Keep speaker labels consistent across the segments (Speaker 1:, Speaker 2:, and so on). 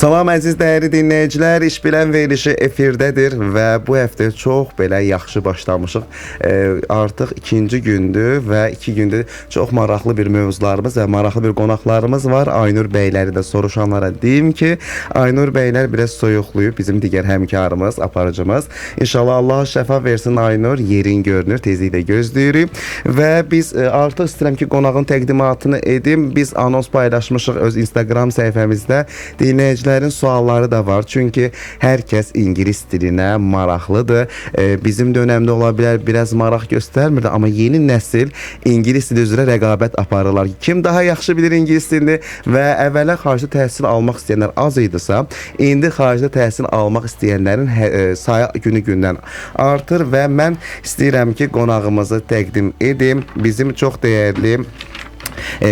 Speaker 1: Salam əziz dəyərli dinləyicilər, İş Bilən verilişi efirdədir və bu həftə çox belə yaxşı başlamışıq. Artıq ikinci gündür və 2 gündür çox maraqlı bir mövzularımız və maraqlı bir qonaqlarımız var. Aynur bəyləri də soruşanlara deyim ki, Aynur bəylər biraz soyuqlayıb, bizim digər həmkarımız, aparıcımız. İnşallah Allah şəfa versin Aynur, yerin görünür, tezliklə gözləyirik. Və biz artıq istəyirəm ki, qonağın təqdimatını edim. Biz anons paylaşmışıq öz Instagram səhifəmizdə. Dinləyicilərin sualları da var. Çünki hər kəs ingilis dilinə maraqlıdır. Bizim dönəmdə ola bilər biraz maraq göstərmirdi, amma yeni nəsil ingilis dili üzrə rəqabət aparırlar. Kim daha yaxşı bilir ingilis dilini və əvvələ xaricdə təhsil almaq istəyənlər az idisə, indi xaricdə təhsil almaq istəyənlərin sayı günü-gündən artır və mən istəyirəm ki, qonağımızı təqdim edim. Bizim çox dəyərli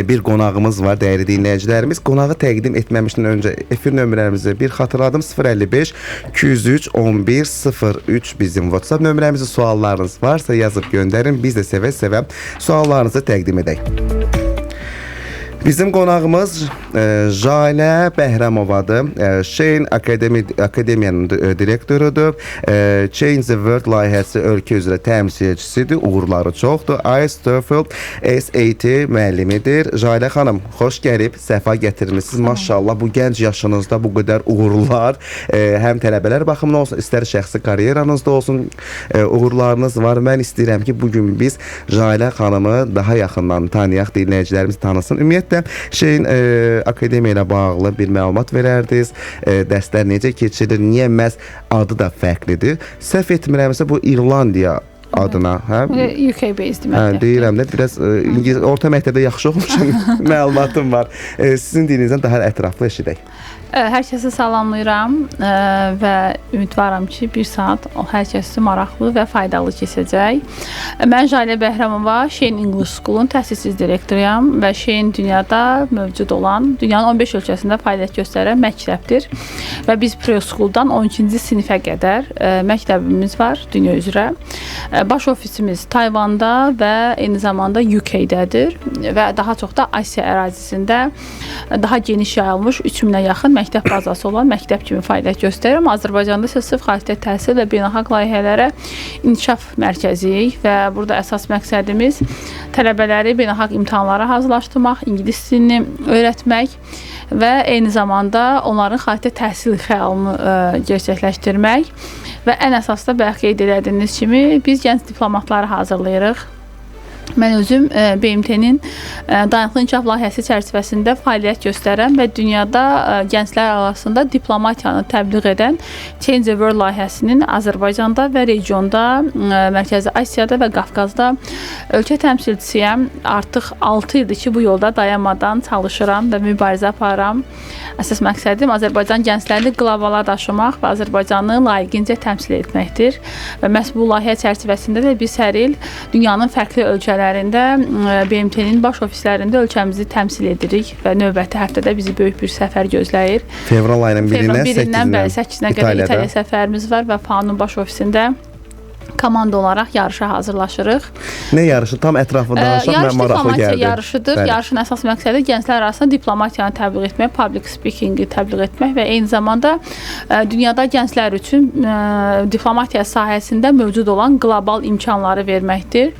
Speaker 1: bir qonağımız var, dəyərli dinləyicilərimiz. Qonağı təqdim etməmişdən öncə efir nömrəmizi bir xatırladım: 055 203 11 03 bizim WhatsApp nömrəmizi. Suallarınız varsa yazıb göndərin. Biz də sevə-sevə suallarınızı təqdim edək. Bizim qonağımız Jalə Bəhramovadır. Shane Akademi Akademiyanın direktorudur. Change the World layihəsi ölkə üzrə təmsilçisidir. Uğurları çoxdur. IELTS, TOEFL, SAT müəllimidir. Jalə xanım, xoş gəlib, səfa gətirmisiniz. Maşallah, bu gənc yaşınızda bu qədər uğurlar, həm tələbələr baxımından olsun, istər şəxsi karyeranızda olsun, uğurlarınız var. Mən istəyirəm ki, bu gün biz Jalə xanımı daha yaxından tanıyaq, dinləyicilərimiz tanısın. Ümumiyyətlə şeyin akademiya ilə bağlı bir məlumat verərdiniz. Dərslər necə keçirilir? Niyə məhz adı da fərqlidir? Səhv etmirəmsə, bu İrlandiya adına, hə?
Speaker 2: UK based
Speaker 1: Hə,
Speaker 2: məktəbdir.
Speaker 1: Deyirəm də biraz ingilis orta məktəbdə yaxşı oxumuşam, məlumatım var. Sizin dilinizdən daha ətraflı eşidək.
Speaker 2: Hər kəsi salamlayıram və ümidvaram ki, bir saat o hər kəs üçün maraqlı və faydalı keçəcək. Mən Jalə Bəhramova, Shane English School-un təsisçi direktoruyam və Shane dünyada mövcud olan, dünyanın 15 ölkəsində fəaliyyət göstərən məktəbdir. Və biz preschool-dan 12-ci sinifə qədər məktəbimiz var dünya üzrə. Baş ofisimiz Tayvanda və eyni zamanda UK-dədir və daha çox da Asiya ərazisində daha geniş yayılmış 3000-ə yaxın məktəb bazası olan məktəb kimi fəaliyyət göstərir. Amma Azərbaycanda isə sırf xaricdə təhsil və beynəlxalq layihələrə inkişaf mərkəziyik və burada əsas məqsədimiz tələbələri beynəlxalq imtahanlara hazırlaşdırmaq, ingilis dilini öyrətmək və eyni zamanda onların xaricdə təhsil xəyalını gerçəkləşdirmək və ən əsas da bayaq qeyd elədiyiniz kimi biz gənc diplomatları hazırlayırıq. Mən özüm BMT-nin dayanıqlı inkişaf layihəsi çərçivəsində fəaliyyət göstərən və dünyada gənclər arasında diplomatiyanı təbliğ edən Change the World layihəsinin Azərbaycanda və regionda, Mərkəzi Asiyada və Qafqazda ölkə təmsilçisiyəm. Artıq 6 ildir ki, bu yolda dayanmadan çalışıram və mübarizə aparıram. Əsas məqsədim Azərbaycan gənclərini qlobala daşımaq və Azərbaycanı layiqincə təmsil etməkdir. Və məhz bu layihə çərçivəsində də biz hər il dünyanın fərqli ölkələrində BMT-nin baş ofislərində ölkəmizi təmsil edirik və növbəti həftədə bizi böyük bir səfər gözləyir.
Speaker 1: Fevral ayının
Speaker 2: Fevralın
Speaker 1: 1-dən
Speaker 2: 1-dən
Speaker 1: 8-dən
Speaker 2: bəli, 8-nə qədər
Speaker 1: İtaliyada.
Speaker 2: İtaliya səfərimiz var və FAO-nun baş ofisində komanda olaraq yarışa hazırlaşırıq.
Speaker 1: Nə yarışı? Tam ətraflı danışaq,
Speaker 2: Yarış
Speaker 1: mən maraqlı
Speaker 2: diplomatiya
Speaker 1: gəldi.
Speaker 2: yarışıdır. Yarışın əsas məqsədi gənclər arasında diplomatiyanı təbliğ etmək, public speakingi təbliğ etmək və eyni zamanda dünyada gənclər üçün diplomatiya sahəsində mövcud olan qlobal imkanları verməkdir.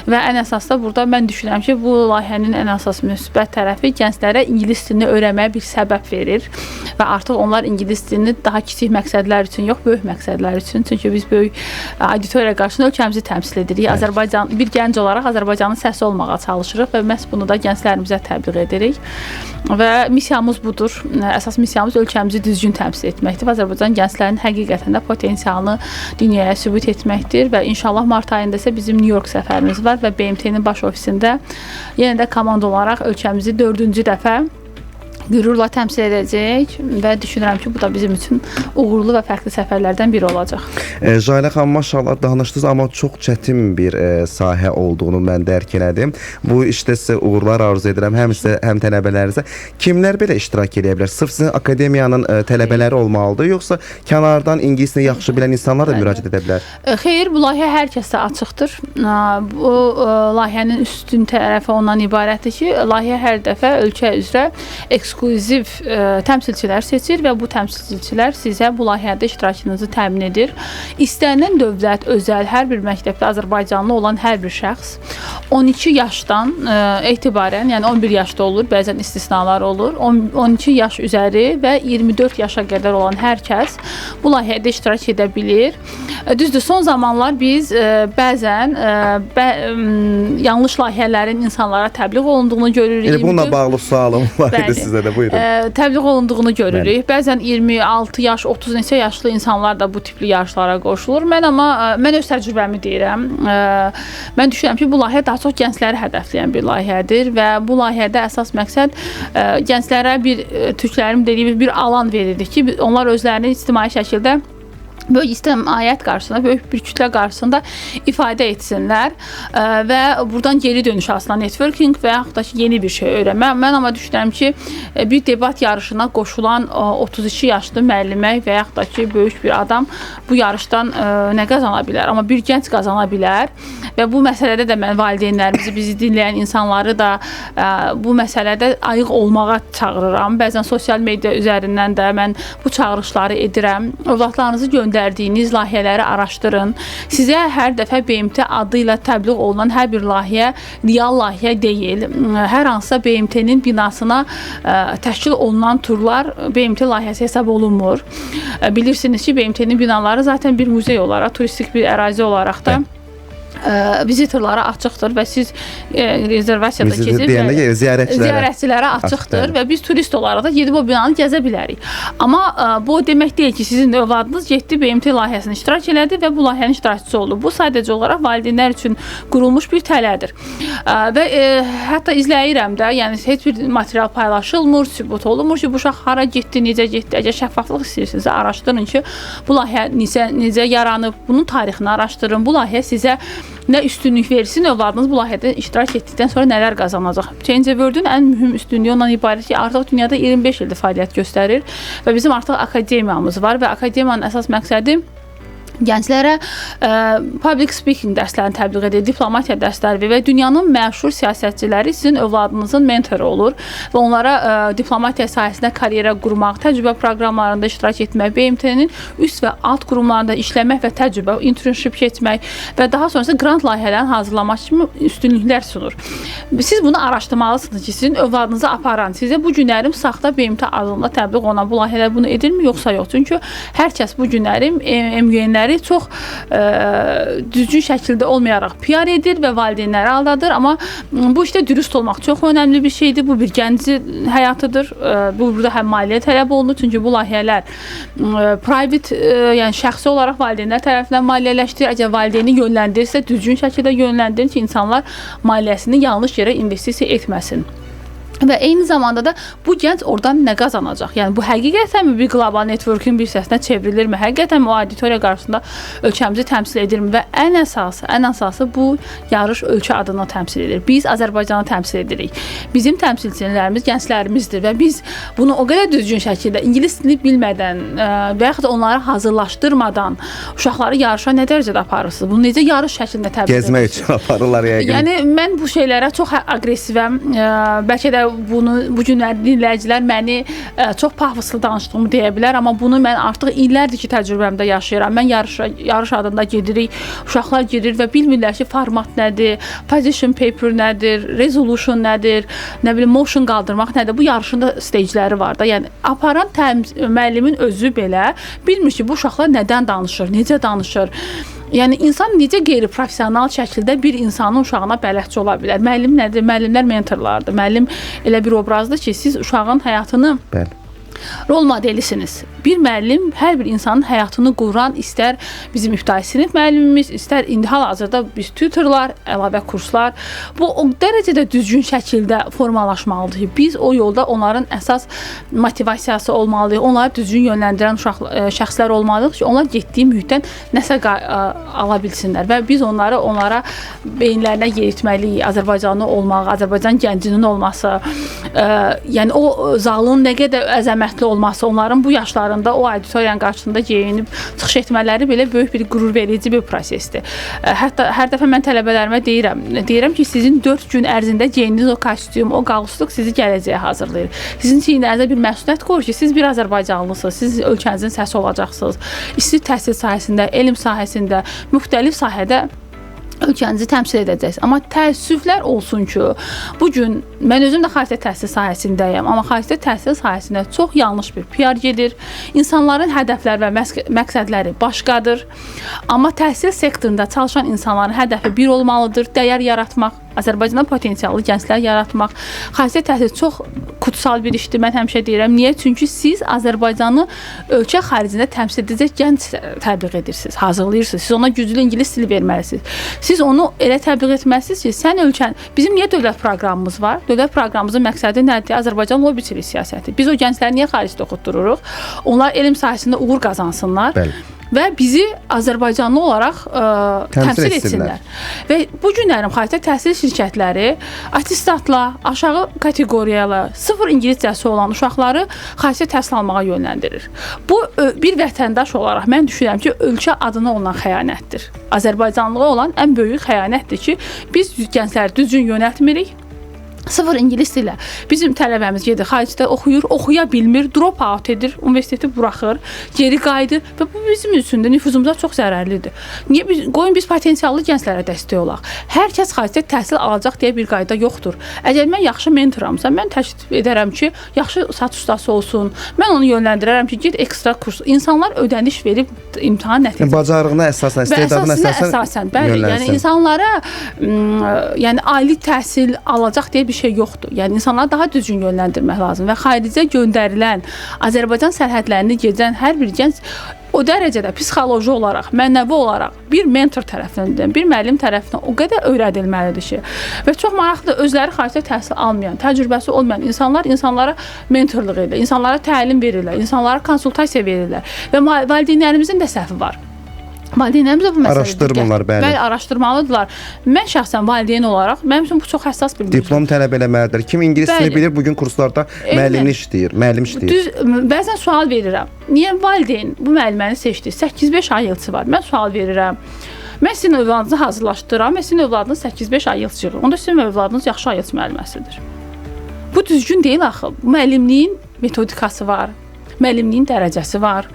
Speaker 2: Və ən əsas da burada mən düşünürəm ki, bu layihənin ən əsas müsbət tərəfi gənclərə ingilis dilini öyrənməyə bir səbəb verir və artıq onlar ingilis dilini daha kiçik məqsədlər üçün yox, böyük məqsədlər üçün. Çünki biz böyük auditoriya qarşısında ölkəmizi təmsil edirik. Azərbaycan bir gənc olaraq Azərbaycanın səsi olmağa çalışırıq və məhz bunu da gənclərimizə təbliğ edirik. Və missiyamız budur. Əsas missiyamız ölkəmizi düzgün təmsil etməkdir və Azərbaycan gənclərinin həqiqətən də potensialını dünyaya sübut etməkdir və inşallah mart ayında isə bizim New York səfərimiz var və BMT-nin baş ofisində yenə də komanda olaraq ölkəmizi dördüncü dəfə qürurla təmsil edəcəyik və düşünürəm ki, bu da bizim üçün uğurlu və fərqli səfərlərdən biri olacaq.
Speaker 1: Jalə xanım, maşallah, danışdınız, amma çox çətin bir sahə olduğunu mən dərk elədim. Bu işdə sizə uğurlar arzu edirəm, həm sizə, həm tələbələrinizə. Kimlər belə iştirak edə bilər? Sırf sizin akademiyanın tələbələri olmalıdır, yoxsa kənardan ingilis dilini yaxşı bilən insanlar da müraciət edə bilər?
Speaker 2: Xeyr, bu layihə hər kəsə açıqdır. Bu layihənin üstün tərəfi ondan ibarətdir ki, layihə hər dəfə ölkə üzrə ekskursiya Ekskluziv təmsilçilər seçir və bu təmsilçilər sizə bu layihədə iştirakınızı təmin edir. İstənilən dövlət, özəl, hər bir məktəbdə Azərbaycanlı olan hər bir şəxs 12 yaşdan etibarən, yəni 11 yaşda olur, bəzən istisnalar olur. 12 yaş üzəri və 24 yaşa qədər olan hər kəs bu layihədə iştirak edə bilir. Düzdür, son zamanlar biz bəzən yanlış layihələrin insanlara təbliğ olunduğunu görürük.
Speaker 1: Elə bununla bağlı sualım var idi sizə də, buyurun.
Speaker 2: Təbliğ olunduğunu görürük. Bəli. Bəzən 26 yaş, 30 neçə yaşlı insanlar da bu tipli yarışlara qoşulur. Mən öz təcrübəmi deyirəm. Mən düşünürəm ki, bu layihə daha çox gəncləri hədəfləyən bir layihədir və bu layihədə əsas məqsəd gənclərə bir türklərin dediyi bir alan verirdik ki, onlar özlərini ictimai şəkildə böyük ictimaiyyət qarşısında, böyük bir kütlə qarşısında ifadə etsinlər və buradan geri dönüş alsınlar, networking və yaxud da ki, yeni bir şey öyrənmə. Mən amma düşünürəm ki, bir debat yarışına qoşulan 32 yaşlı müəllimə və yaxud da ki, böyük bir adam bu yarışdan nə qazana bilər? Amma bir gənc qazana bilər və bu məsələdə də mən valideynlərimizi, bizi dinləyən insanları da bu məsələdə ayıq olmağa çağırıram. Bəzən sosial media üzərindən də mən bu çağırışları edirəm. Övladlarınızı göndərdiyiniz layihələri araşdırın. Sizə hər dəfə BMT adı ilə təbliğ olunan hər bir layihə real layihə deyil. Hər hansısa BMT-nin binasına təşkil olunan turlar BMT layihəsi hesab olunmur. Bilirsiniz ki, BMT-nin binaları zaten bir muzey olaraq, turistik bir ərazi olaraq da vizitorlara açıqdır və siz rezervasiyada keçib ziyarətçilərə açıqdır və biz turist olaraq da gedib o binanı gəzə bilərik. Amma bu o demək deyil ki, sizin övladınız getdi BMT layihəsini iştirak elədi və bu layihənin iştirakçısı oldu. Bu sadəcə olaraq valideynlər üçün qurulmuş bir tələdir. Və hətta izləyirəm də, yəni heç bir material paylaşılmır, sübut olunmur ki, bu uşaq hara getdi, necə getdi. Əgər şəffaflıq istəyirsinizsə, araşdırın ki, bu layihə necə yaranıb, bunun tarixini araşdırın. Bu layihə sizə nə üstünlük versin, övladınız bu layihədə iştirak etdikdən sonra nələr qazanacaq. Change the World-ün ən mühüm üstünlüyü ondan ibarət ki, artıq dünyada 25 ildir fəaliyyət göstərir və bizim artıq akademiyamız var və akademiyanın əsas məqsədi gənclərə public speaking dərslərini təbliğ edir, diplomatiya dərsləri verir və dünyanın məşhur siyasətçiləri sizin övladınızın mentoru olur və onlara diplomatiya sahəsində karyera qurmaq, təcrübə proqramlarında iştirak etmək, BMT-nin üst və alt qurumlarında işləmək və təcrübə, internship keçmək və daha sonrası grant layihələrini hazırlamaq kimi üstünlüklər sunur. Siz bunu araşdırmalısınız ki, sizin övladınızı aparan, sizə bu günlərim saxta BMT adında təbliğ olunan bu layihələr bunu edirmi, yoxsa yox? Çünki hər kəs bu günlərim MUN-ləri çox düzgün şəkildə olmayaraq PR edir və valideynləri aldadır. Amma bu işdə dürüst olmaq çox önəmli bir şeydir. Bu bir gəncin həyatıdır. Bu burada həm maliyyə tələb olunur. Çünki bu layihələr private, yəni şəxsi olaraq valideynlər tərəfindən maliyyələşdirilir. Əgər valideyni yönləndirirsə, düzgün şəkildə yönləndirin ki, insanlar maliyyəsini yanlış yerə investisiya etməsin. Və eyni zamanda da bu gənc oradan nə qazanacaq? Yəni bu həqiqətən bir qlobal network'ün bir hissəsinə çevrilirmi? Həqiqətən o auditoriya qarşısında ölkəmizi təmsil edirmi? Və ən əsası bu yarış ölkə adına təmsil edir. Biz Azərbaycanı təmsil edirik. Bizim təmsilçilərimiz gənclərimizdir və biz bunu o qədər düzgün şəkildə ingilis dilini bilmədən və yaxud da onları hazırlaşdırmadan uşaqları yarışa nə dərəcədə aparırsınız? Bunu necə yarış şəklində təbliğ edirsiniz?
Speaker 1: Gezmək üçün aparırlar yəqin.
Speaker 2: Yəni mən bu şeylərə çox aqressivəm. Bəlkə də bunu bu günlər dinləyicilər məni çox pafoslu danışdığımı deyə bilər, amma bunu mən artıq illərdir ki, təcrübəmdə yaşayıram. Mən yarış adında gedirik, uşaqlar girir və bilmirlər ki, format nədir, position paper nədir, resolution nədir, nə bilim motion qaldırmaq nədir. Bu yarışın da stageləri var da. Yəni aparan müəllimin özü belə bilmir ki, bu uşaqlar nədən danışır, necə danışır. Yəni insan necə qeyri-professional şəkildə bir insanın uşağına bələdçi ola bilər? Müəllim nədir? Müəllimlər mentorlardır. Müəllim elə bir obrazdır ki, siz uşağın həyatını
Speaker 1: Bəli.
Speaker 2: Rol modelisiniz. Bir müəllim hər bir insanın həyatını quran, istər bizim ibtidai sinif müəllimimiz, istər indi hal-hazırda biz tutorlar, əlavə kurslar. Bu o dərəcədə düzgün şəkildə formalaşmalıdır ki, biz o yolda onların əsas motivasiyası olmalıyıq, onları düzgün yönləndirən şəxslər olmalıyıq ki, onlar getdiyi mühitdən nəsə ala bilsinlər və biz onları onlara beyinlərinə yeritməliyik. Azərbaycanlı olmağı, Azərbaycan gəncinin olması. Yəni o zalın nə qədər əzəmətli olması, onların bu yaşlarında o auditoriyanın qarşısında geyinib çıxış etmələri belə böyük bir qürur verici bir prosesdir. Hətta hər dəfə mən tələbələrimə deyirəm ki, sizin 4 gün ərzində geyindiyiniz o kostyum, o qalstuk sizi gələcəyə hazırlayır. Sizin çiyninizə bir məsuliyyət qoyur ki, siz bir azərbaycanlısınız, siz ölkənizin səsi olacaqsınız. İsti təhsil sahəsində, elm sahəsində, müxtəlif sahədə ölkənizi təmsil edəcəksiniz. Amma təəssüflər olsun ki, bu gün mən özüm də xaricdə təhsil sahəsindəyəm, amma xaricdə təhsil sahəsində çox yanlış bir PR gedir. İnsanların hədəfləri və məqsədləri başqadır. Amma təhsil sektorunda çalışan insanların hədəfi bir olmalıdır: dəyər yaratmaq, Azərbaycanda potensiallı gənclər yaratmaq. Xaricdə təhsil çox kutsal bir işdir, mən həmişə deyirəm. Niyə? Çünki siz Azərbaycanı ölkə xaricində təmsil edəcək gənc təbliğ edirsiniz, hazırlayırsınız. Siz ona güclü ingilis dili verməlisiniz. Siz onu elə təbliğ etməlisiniz ki, sən ölkən... Bizim niyə dövlət proqramımız var? Dövlət proqramımızın məqsədi nədir? Azərbaycan lobiçilik siyasəti. Biz o gəncləri niyə xaricdə oxutdururuq? Onlar elm sahəsində uğur qazansınlar.
Speaker 1: Bəli.
Speaker 2: Və bizi azərbaycanlı olaraq təmsil etsinlər. Və bu günlərin xaricdə təhsil şirkətləri atestatla, aşağı kateqoriyala, sıfır ingiliscəsi olan uşaqları xaricdə təhsil almağa yönləndirir. Bu, bir vətəndaş olaraq mən düşünürəm ki, ölkə adına olan xəyanətdir. Azərbaycanlığa olan ən böyük xəyanətdir ki, biz gəncləri düzgün yönəltmirik. Sıfır ingilis ilə bizim tələbəmiz gedir, xaricdə oxuyur, oxuya bilmir, drop out edir, universiteti buraxır, geri qayıdır və bu bizim üçün də nüfuzumuza çox zərərlidir. Niyə biz, qoyun biz potensiallı gənclərə dəstək olaq. Hər kəs xaricdə təhsil alacaq deyə bir qayda yoxdur. Əgər mən yaxşı mentoramsa, mən təklif edərəm ki, yaxşı satış ustası olsun. Mən onu yönləndirərəm ki, get ekstra kurs. İnsanlar ödəniş verib imtahan nəticəsi.
Speaker 1: Bacarığına əsasən, istedadına əsasən, bəli,
Speaker 2: yəni insanlara yəni ali təhsil alacaq deyə bir şey yoxdur. Yəni insanları daha düzgün yönləndirmək lazım və xaricə göndərilən, Azərbaycan sərhədlərini gedən hər bir gənc o dərəcədə psixoloji olaraq, mənəvi olaraq bir mentor tərəfindən, bir müəllim tərəfindən o qədər öyrədilməlidir ki. Və çox maraqlıdır, özləri xaricdə təhsil almayan, təcrübəsi olmayan insanlar insanlara mentorluq edirlər, insanlara təlim verirlər, insanlara konsultasiya verirlər və valideynlərimizin də səhvi var. Valideynlərimiz də bu məsələdə
Speaker 1: araşdırmırlar, bəli.
Speaker 2: Bəli, araşdırmalıdırlar. Mən şəxsən valideyn olaraq, mənim üçün bu çox həssas bir mövzudur.
Speaker 1: Diplom tələb eləməlidir. Kim ingilis dilini bilir, bugün kurslarda müəllimlik işləyir, müəllim işləyir.
Speaker 2: Düz, bəzən sual verirəm. Niyə valideyn bu müəlliməni seçdi? 8-5 IELTS-i var. Mən sual verirəm. Mən sizin övladınızı hazırlaşdıram və sizin övladınız 8-5 IELTS yığır. Onda sizin övladınız yaxşı IELTS müəlliməsidir. Bu düzgün deyil axı. Müəllimliyin metodikası var, müəllimliyin dərəcəsi var,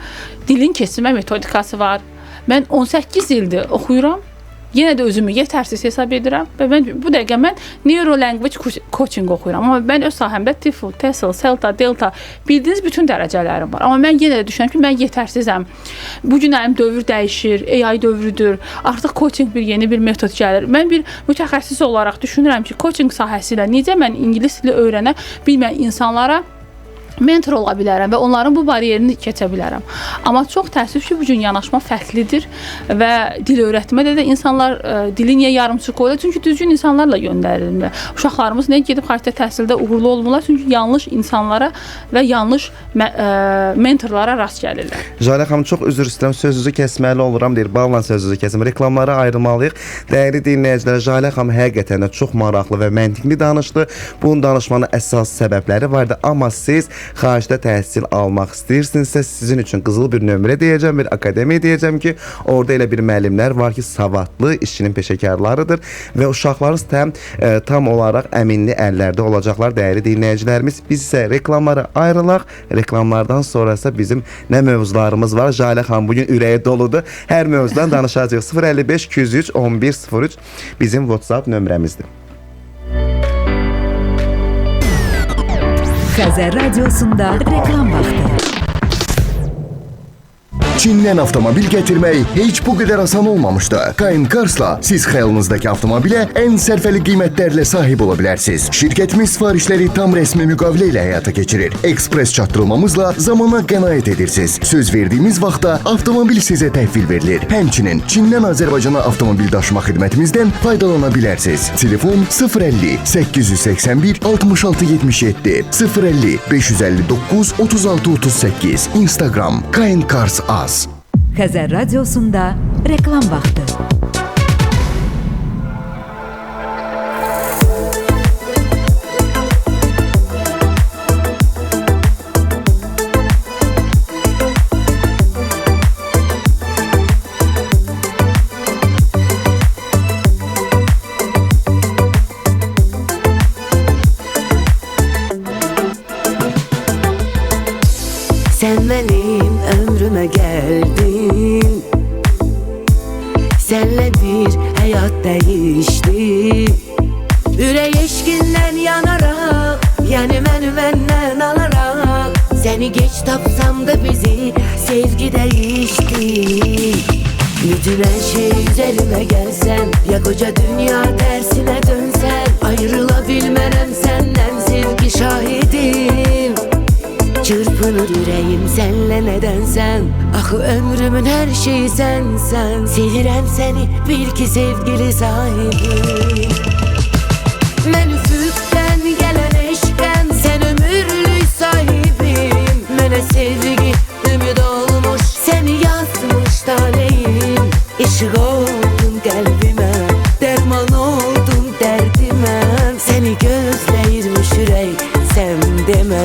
Speaker 2: dilin keçirmə metodikası var. Mən 18 ildir oxuyuram, yenə də özümü yetərsiz hesab edirəm və mən, bu dəqiqə mən Neuro Language Coaching oxuyuram. Amma mən öz sahəmdə TOEFL, TESOL, CELTA, Delta bildiyiniz bütün dərəcələrim var. Amma mən yenə də düşünürəm ki, mən yetərsizəm. Bu günlərim dövr dəyişir, AI dövrüdür. Artıq coaching bir yeni bir metod gəlir. Mən bir mütəxəssis olaraq düşünürəm ki, coaching sahəsi ilə necə mən ingilis dili öyrənə bilməyən insanlara mentor ola bilərəm və onların bu baryerini keçə bilərəm. Amma çox təəssüf ki, bu gün yanaşma fərqlidir və dil öyrətmədə də insanlar dili niyə yarımçıq qoyurlar? Çünki düzgün insanlarla göndərilmir. Uşaqlarımız niyə gedib xaricdə təhsildə uğurlu olmurlar? Çünki yanlış insanlara və yanlış mentorlara rast gəlirlər.
Speaker 1: Jalə xanım, çox üzr istəyirəm, sözünüzü kəsməli oluram, deyir, balla sözünüzü kəsim. Reklamlara ayrılmalıyıq. Dəyərli dinləyicilər, Jalə xanım həqiqətən də çox maraqlı və məntiqli danışdı. Bunun danışmanın əsas səbəbləri vardı, amma siz xaricdə təhsil almaq istəyirsinizsə, sizin üçün qızıl bir nömrə deyəcəm, bir akademiya deyəcəm ki, orada elə bir müəllimlər var ki, savadlı, işçinin peşəkarlarıdır və uşaqlarınız tam olaraq əminli əllərdə olacaqlar, dəyərli dinləyicilərimiz. Biz isə reklamlara ayrılaq. Reklamlardan sonra isə bizim nə mövzularımız var? Jalə xanım bugün ürəyi doludur. Hər mövzudan danışacağıq. 055 203 11 03 bizim WhatsApp nömrəmizdir.
Speaker 3: Xəzər Radiosunda reklam vaxtı.
Speaker 4: Çindən avtomobil gətirmək heç bu qədər asan olmamışdı. Kain Cars'la siz xəyalınızdakı avtomobilə ən sərfəli qiymətlərlə sahib ola bilərsiniz. Şirkətimiz sifarişləri tam rəsmi müqavilə ilə həyata keçirir. Ekspres çatdırılmamızla zamana qənaət edirsiniz. Söz verdiyimiz vaxtda avtomobil sizə təhvil verilir. Həmçinin Çindən Azərbaycana avtomobil daşıma xidmətimizdən faydalana bilərsiniz. Telefon 050 881 66 77 050 559 36 38. Instagram Kain Cars Az.
Speaker 3: Xəzər Radiosunda reklam vaxtı.
Speaker 5: Sen benim ömrüme geldin, senle bir hayat değişti. Ürək eşkindən yanaraq, yani məni məndən alaraq, seni geç tapsam da bizi sevgi değişti. Bütün her şey üzerime gelsen, ya koca dünya tersine dönsen, ayrılabilmem senden sevgi şahidim. Çırpınır yüreğim senle nedensen, ahı ömrümün her şeyi sensen. Sevirem seni bil ki sevgili sahibim. Ben üfüqdən gələn eşqəm, sən ömürlük sahibim. Mənə sevgi ümid olmuş, seni yazmış taleyim. Işık oldun qəlbimə, dərman oldun dərdimə. Seni gözləyirmiş ürək, sən demə.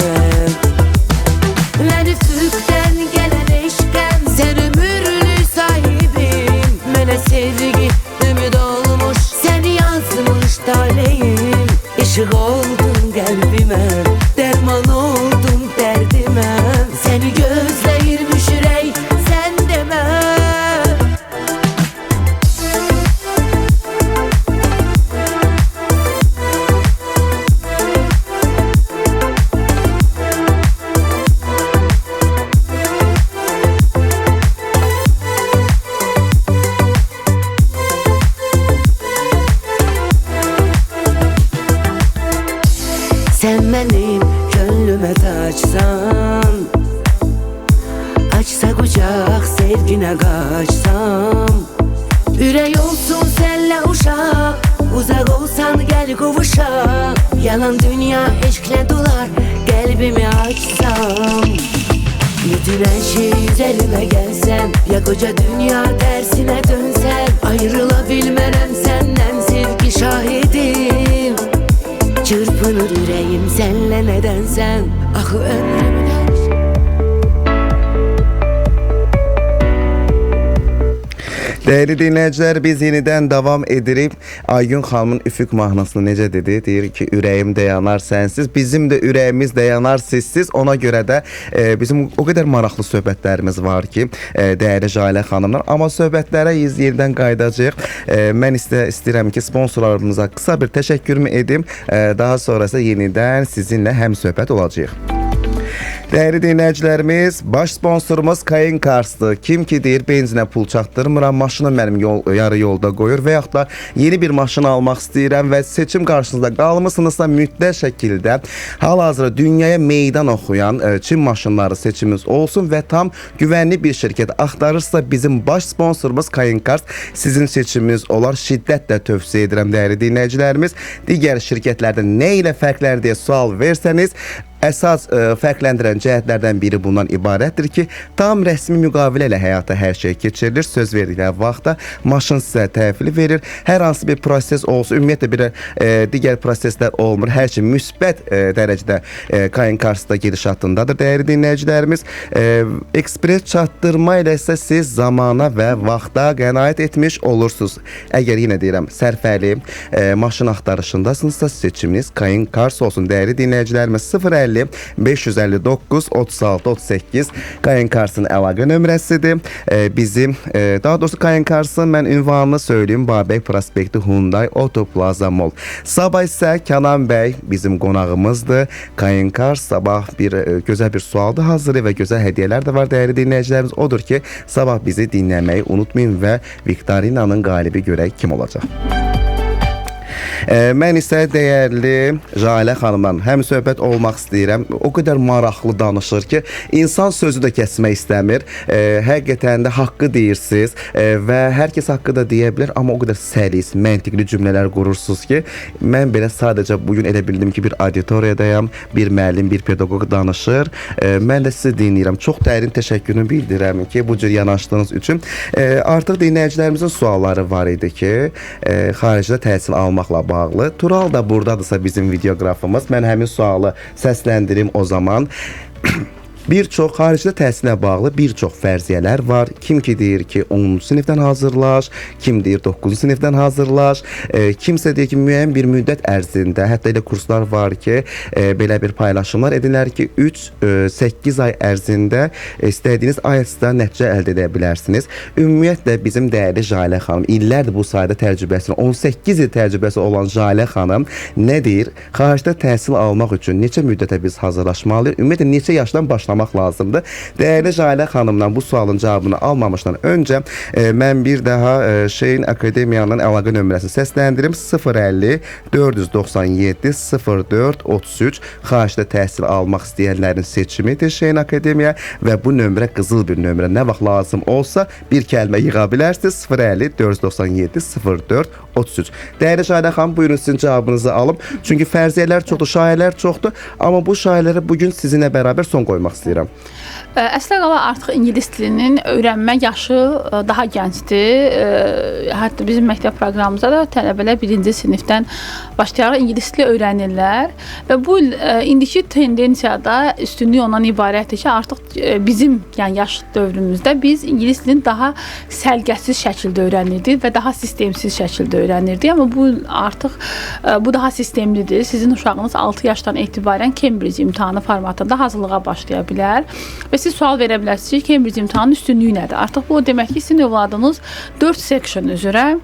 Speaker 5: Mən üfüqdən gələn eşqəm, sən ömürlük sahibim. Mənə sevgi ümid olmuş, seni yazmış taleyim. Işık oldun qəlbimə, dərman oldun dərdimə. Seni gözləyirmiş ürək, sən demə. Sen benim gönlüme taçsan, açsa kucak sevgine kaçsam. Ürək olsun senle uşaq, uzak olsan gel qovuşaq. Yalan dünya eşkle dolar, qəlbimi açsam. Bütün her şey üzerime gelsen, ya koca dünya tersine dönsen, ayrılabilmem senden sevgi şahidim. Çırpınır yüreğim senle nedensen, ahı ömrümün her şeyi.
Speaker 1: Dəyərli dinləyicilər, biz yenidən davam edirik. Aygün xanımın Üfüq mahnısını necə dedi? Deyir ki, ürəyim də yanar sənsiz, bizim də ürəyimiz də yanar sizsiz. Ona görə də bizim o qədər maraqlı söhbətlərimiz var ki, dəyərli Jalə xanımlar. Amma söhbətlərə yenidən qayıdacağıq. Mən istəyirəm ki, sponsorlarımıza qısa bir təşəkkürümü edim. Daha sonra isə yenidən sizinlə həm söhbət olacağıq. Dəyərli dinləyicilərimiz, baş sponsorumuz Kain Cars'dır. Kim ki deyir, benzinə pul çatdırmıram, maşını mənim yarı yolda qoyur və yaxud da yeni bir maşın almaq istəyirəm və seçim qarşısında qalmısınızsa mütləq şəkildə hal-hazırda dünyaya meydan oxuyan Çin maşınları seçiminiz olsun və tam güvənli bir şirkət axtarırsa bizim baş sponsorumuz Kain Cars sizin seçiminiz olar. Şiddətlə tövsiyə edirəm dəyərli dinləyicilərimiz. Digər şirkətlərdən nə ilə fərqlənir deyə sual versəniz, əsas fərqləndirən cəhətlərdən biri bundan ibarətdir ki, tam rəsmi müqavilə ilə həyata hər şey keçirilir. Söz verdikləri vaxtda maşın sizə təhvil verir. Hər hansı bir proses olsun, ümumiyyətlə bir digər proseslər olmur. Hər şey müsbət dərəcədə Kain Cars'da gedişatındadır dəyərli dinləyicilərimiz. Ekspres çatdırma ilə isə siz zamana və vaxta qənaət etmiş olursunuz. Əgər yenə deyirəm, sərfəli maşın axtarışındasınızsa seçiminiz Kain Cars olsun dəyərli dinləyicilərimiz. 050 559 36 38 Kain Cars'ın əlaqə nömrəsidir. Bizim, daha doğrusu Kain Cars'ın mən ünvanını söyləyim, Babək Prospekti Hyundai Auto Plaza Mall. Sabah isə Kənan bəy bizim qonağımızdır. Kain Cars sabah bir gözəl bir sual da hazırlayır və gözəl hədiyyələr də var dəyərli dinləyicilərimiz. Odur ki, sabah bizi dinləməyi unutmayın və Viktorinanın qalibi görək kim olacaq. Mən isə dəyərli Jalə xanımla həm söhbət olmaq istəyirəm. O qədər maraqlı danışır ki, insan sözü də kəsmək istəmir. Həqiqətən də haqqı deyirsiniz və hər kəs haqqı da deyə bilər, amma o qədər səlis, məntiqli cümlələr qurursunuz ki, mən belə sadəcə bugün elə bildim ki, bir auditoriyadayam, bir müəllim, bir pedaqoq danışır. Mən də sizi dinləyirəm. Çox dərin təşəkkürümü bildirirəm ki, bu cür yanaşdığınız üçün. Artıq dinləyicilərimizin sualları var idi ki, xaricdə təhsil almaqla bağlı. Tural da buradadırsa bizim videoqrafımız. Mən həmin sualı səsləndirim o zaman. Bir çox xaricdə təhsillə bağlı bir çox fərziyyələr var. Kim ki deyir ki, 10-cu sinifdən hazırlaş, kim deyir 9-cu sinifdən hazırlaş, kimsə deyir ki, müəyyən bir müddət ərzində, hətta elə kurslar var ki, belə bir paylaşımlar edirlər ki, 3-8 ay ərzində istədiyiniz IELTS-da nəticə əldə edə bilərsiniz. Ümumiyyətlə bizim dəyərli Jalə xanım, illərdir bu sahədə təcrübəsini, 18 il təcrübəsi olan Jalə xanım nə deyir? Xaricdə təhsil almaq üçün neçə müddətə biz hazırlaşmalıyıq? Ümumiyyətlə neçə yaşdan başlamaq lazımdır? Dəyərli Jalə xanımdan bu sualın cavabını almamışdan öncə mən bir daha Şeyn Akademiyanın əlaqə nömrəsini səsləndirim. 050 497 04 33 xaricdə təhsil almaq istəyənlərin seçimidir Şeyn Akademiya və bu nömrə qızıl bir nömrə. Nə vaxt lazım olsa bir kəlmə yığa bilərsiniz. 050 497 04 33. Dəyərli Jalə xanım, buyurun sizin cavabınızı alım. Çünki fərziyyələr çoxdur, şayələr çoxdur, amma bu şayələrə bugün sizinlə bərabər son qoymaq istəyirəm.
Speaker 2: Əslə qala artıq ingilis dilinin öyrənmə yaşı daha gəncdir. Hətta bizim məktəb proqramımızda da tələbələr 1-ci sinifdən başlayaraq ingilis dili öyrənirlər və bu indiki tendensiyada üstünlük ondan ibarətdir ki, artıq bizim, yəni yaş dövrümüzdə biz ingilis dilini daha səliqəsiz şəkildə öyrənirdik və daha sistemsiz şəkildə öyrənirdik. Amma bu artıq bu daha sistemlidir. Sizin uşağınız 6 yaşdan etibarən Cambridge imtahanı formatında hazırlığa başlaya bilər və siz sual verə bilərsiniz ki, Cambridge imtahanının üstünlüyü nədir? Artıq bu o demək ki, sizin övladınız 4 section üzrə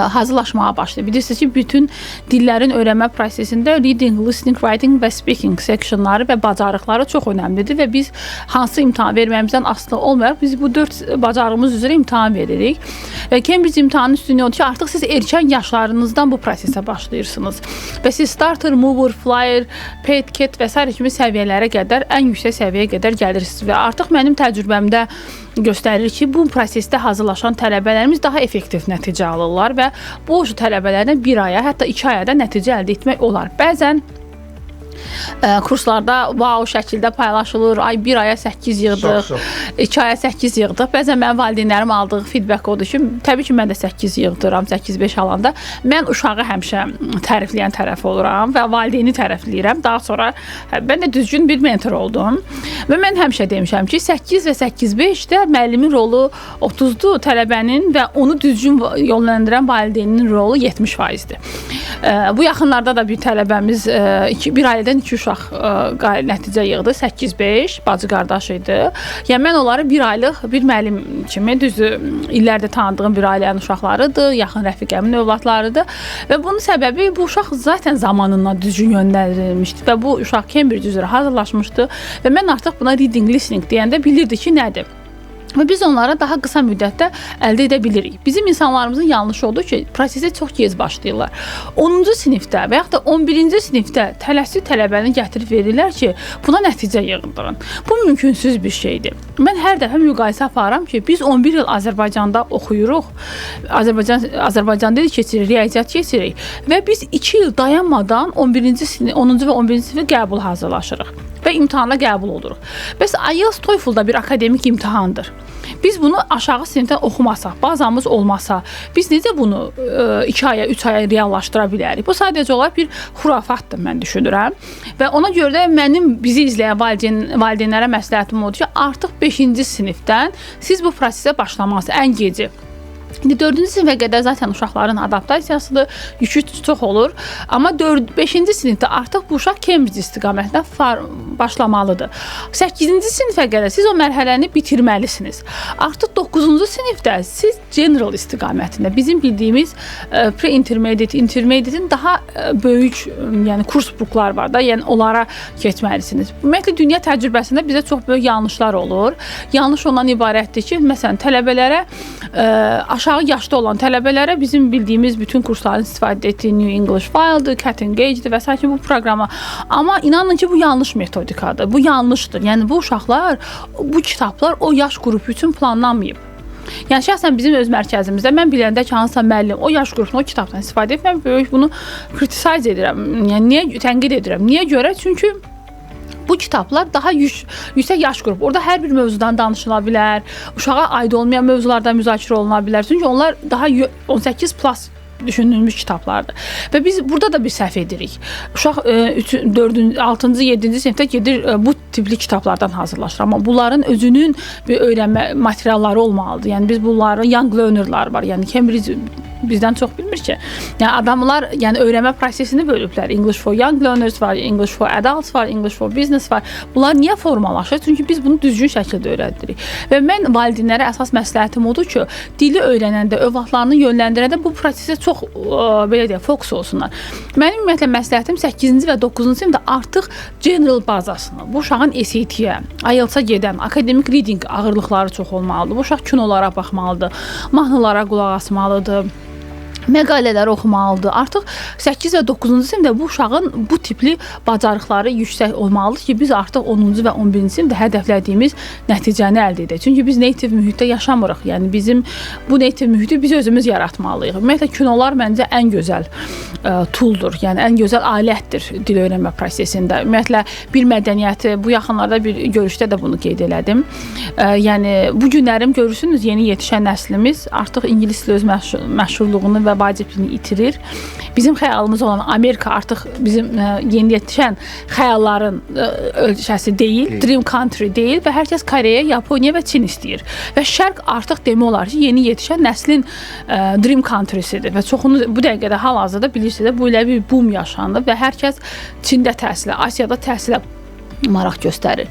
Speaker 2: hazırlaşmağa başlayır. Bilirsiniz ki, bütün dillərin öyrənmə prosesində reading, listening, writing və speaking sectionları və bacarıqları çox önəmlidir və biz hansı imtahan verməyimizdən asılı olmayaraq biz bu 4 bacarığımız üzrə imtahan veririk. Və Cambridge imtahanının üstünlüyü odur ki, artıq siz erkən yaşlarınızdan bu prosesə başlayırsınız və siz starter, mover, flyer, pet, cat və sairə kimi səviyyələrə qədər, ən yüksək səviyyəyə qədər gəlirsiniz və artıq mənim təcrübəmdə göstərir ki, bu prosesdə hazırlaşan tələbələrimiz daha effektiv nəticə alırlar və bu tələbələrdən 1 aya, hətta 2 aya da nəticə əldə etmək olar. Bəzən kurslarda wow şəkildə paylaşılır, ay 1 aya 8 yığdıq, 2 aya 8 yığdıq. Bəzən mənim valideynlərim aldığı feedback odur ki, təbii ki, mən də 8 yığdıram, 8-5 alanda. Mən uşağı həmişə tərifləyən tərəf oluram və valideyni tərifləyirəm. Daha sonra mən də düzgün bir mentor oldum. Və mən həmişə demişəm ki, 8 və 8-5-də müəllimin rolu 30-dur, tələbənin və onu düzgün yönləndirən valideyninin rolu 70%-dir. Bu yaxınlarda da bir tələbəmiz bir ailədən 2 uşaq nəticə yığdı, 8-5, bacı qardaş idi. Yəni mən onları bir aylıq bir müəllim kimi, düzdür, illərdir tanıdığım bir ailənin uşaqlarıdır, yaxın rəfiqəmin övladlarıdır və bunun səbəbi bu uşaq zaten zamanından düzgün yönləndirilmişdi və bu uşaq Cambridge üzrə hazırlaşmışdı və mən artıq buna reading, listening deyəndə bilirdi ki, nədir. Və biz onlara daha qısa müddətdə əldə edə bilirik. Bizim insanlarımızın yanlışı odur ki, prosesə çox gec başlayırlar. 10-cu sinifdə və yaxud da 11-ci sinifdə tələsik tələbəni gətirib verirlər ki, buna nəticə yığdırın. Bu mümkünsüz bir şeydir. Mən hər dəfə müqayisə aparıram ki, biz 11 il Azərbaycanda oxuyuruq, Azərbaycan dili keçirik, riyaziyyat keçirik və biz 2 il dayanmadan 11-ci sinif, 10-cu və 11-ci sinifə qəbul hazırlaşırıq və imtahana qəbul oluruq. Bəs IELTS, TOEFL da bir akademik imtahandır. Biz bunu aşağı sinifdən oxumasaq, bazamız olmasa, biz necə bunu 2 aya, 3 aya reallaşdıra bilərik? Bu sadəcə olaraq bir xurafatdır, mən düşünürəm. Və ona görə də mənim bizi izləyən valideynlərə məsləhətim odur ki, artıq 5-ci sinifdən siz bu prosesə başlamalısınız, ən geci. İndi 4-cü sinifə qədər zaten uşaqların adaptasiyasıdır, yükü çox olur. Amma 5-ci sinifdə artıq bu uşaq Cambridge istiqamətində başlamalıdır. 8-ci sinifə qədər siz o mərhələni bitirməlisiniz. Artıq 9-cu sinifdə siz general istiqamətində bizim bildiyimiz pre-intermediate, intermediate-in daha böyük, yəni kurs booklar var da, yəni onlara keçməlisiniz. Ümumiyyətlə dünya təcrübəsində bizə çox böyük yanlışlar olur. Yanlış ondan ibarətdir ki, məsələn tələbələrə aşağı yaşda olan tələbələrə bizim bildiyimiz bütün kursların istifadə etdiyi New English File-dır, Cat Engage-dir və sair bu proqrama. Amma inanın ki, bu yanlış metodikadır. Bu yanlışdır. Yəni bu uşaqlar, bu kitablar o yaş qrupu üçün planlanmayıb. Yəni şəxsən bizim öz mərkəzimizdə mən biləndə ki, hansısa müəllim o yaş qrupuna o kitabdan istifadə edib, mən böyük bunu criticize edirəm. Yəni niyə tənqid edirəm? Niyə görə? Çünki bu kitablar daha yüksək yaş qrupu. Orada hər bir mövzudan danışıla bilər, uşağa aid olmayan mövzulardan müzakirə oluna bilər. Çünki onlar daha 18 plus düşünülmüş kitablardır. Və biz burada da bir səhv edirik. Uşaq 3, 4, 6-cı, 7-ci sinifdə gedir bu tipli kitablardan hazırlaşır. Amma bunların özünün bir öyrənmə materialları olmalıdır. Yəni biz bunların young learnerlar var. Yəni Cambridge bizdən çox bilmir ki. Yəni adamlar, yəni öyrənmə prosesini bölüblər. English for Young Learners var, English for Adults var, English for Business var. Bunlar niyə formalaşır? Çünki biz bunu düzgün şəkildə öyrədirik. Və mən valideynlərə əsas məsləhətim odur ki, dili öyrənəndə, övladlarını yönləndirəndə bu prosesə çox belə deyək, fokus olsunlar. Mənim ümumiyyətlə məsləhətim 8-ci və 9-cu sinifdə artıq general bazasını, bu uşağın SAT-yə, IELTS-a gedən akademik reading ağırlıqları çox olmalıdır. Bu uşaq kinolara baxmalıdır, mahnılara qulaq asmalıdır, məqalələr oxumalıdır. Artıq 8 və 9-cu sinifdə bu uşağın bu tipli bacarıqları yüksək olmalıdır ki, biz artıq 10-cu və 11-ci sinifdə hədəflədiyimiz nəticəni əldə edək. Çünki biz native mühitdə yaşamırıq. Yəni bizim bu native mühiti biz özümüz yaratmalıyıq. Ümumiyyətlə kinolar məncə ən gözəl tooldur. Yəni ən gözəl alətdir dil öyrənmə prosesində. Ümumiyyətlə bir mədəniyyəti, bu yaxınlarda bir görüşdə də bunu qeyd elədim. Yəni bu günlərim görürsünüz, yeni yetişən nəslimiz artıq ingilis dili öz məşhurluğunu və vacibliyini itirir. Bizim xəyalımız olan Amerika artıq bizim yeni yetişən xəyalların ölkəsi deyil, dream country deyil və hər kəs Koreya, Yaponiya və Çin istəyir. Və Şərq artıq demək olar ki, yeni yetişən nəslin dream country-sidir və çoxunuz bu dəqiqədə hal-hazırda bilirsiniz də, bu elə bir boom yaşandı və hər kəs Çində təhsilə, Asiyada təhsilə maraq göstərir.